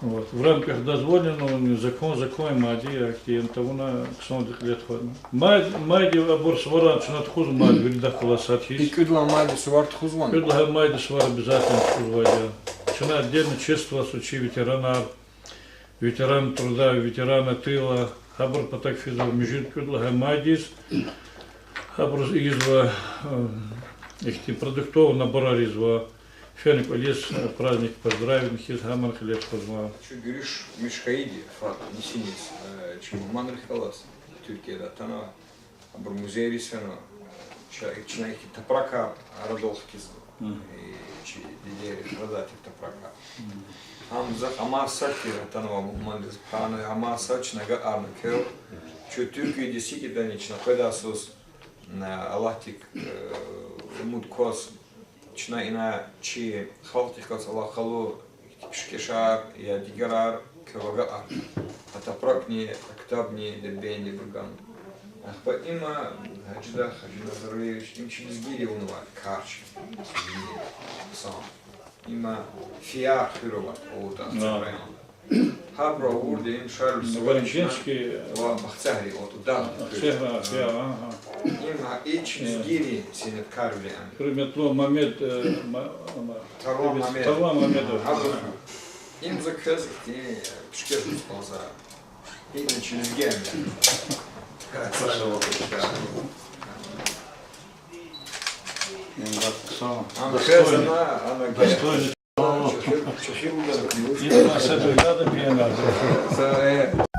Вот. В рамках дозволенного, закон, закон майди, ахьтин тавуна хъсанди кьиле тухвана. Май, майди абур суварар чна тухузва майди, виридахъ галаз сад хьиз. И кӀуьд лагьай майди сувар тухузвани? КӀуьд лагьай майди сувар обязательно тухузвайди я. Чна отдельно чествоваться чи ветеранар, ветераны труда, ветераны тыла, гьабурун патав физва муьжуьд кӀуьд лагьай майдиз, гьабуруз ийизва, э, ихьтин продуктовый наборар ийизва, Фена кӀвализ, э, праздник поздравить хьиз, гьамни кьиле тухузва. Чун гуьруьш миш хьайиди, фат нисиниз, э, чи мугьманрихъ галаз, Туьркиядай атанва, абур музейриз фена, чна, чна ихьтин топракар арадал хкизва. Мгм. Э, чи дидейрин арадай тир топракар. Мгм. Гьам захъ амай сад тир атанва мугьманриз, гьана амай сад чна агакьарна квел. Чун Туьркиядиз гьикӀ ятӀани чна къведай йисуз, э, Аллагьдик, э, умуд кваз, чна ина чи халкьдихъ галаз алакъалу пишкешар я дигерар квев агакьарна. А топракни, а ктабни Дербентдибур гана. Ахпа има Гьажидагъ, Гьажи Назарбекович, им чи лезгийри авунвай кар чи. Хъсан. Има Фияр хуьр ава Алатайдин районда. Гьабуру авурди им Шарль Суворин чна ва Бахцегьри, вот, Дагъдин хуьр. Бахцегьри, Фияр, ага. Им гьа и чи лезгийрин сеняткарвиле ам. Гьуьрметлу Мамед, э, Ма-, Ма-, Тарлан Мамед. Тарлан Мамедов. Гьабур. Им за квез ихьтин пишкеш гуз кӀанзава. Ина чи лезги ам. Им за хъсан. Ам квез ана, ана достойный. Чехи-, чехи удар. Ина сад угада пиянар. Са, э.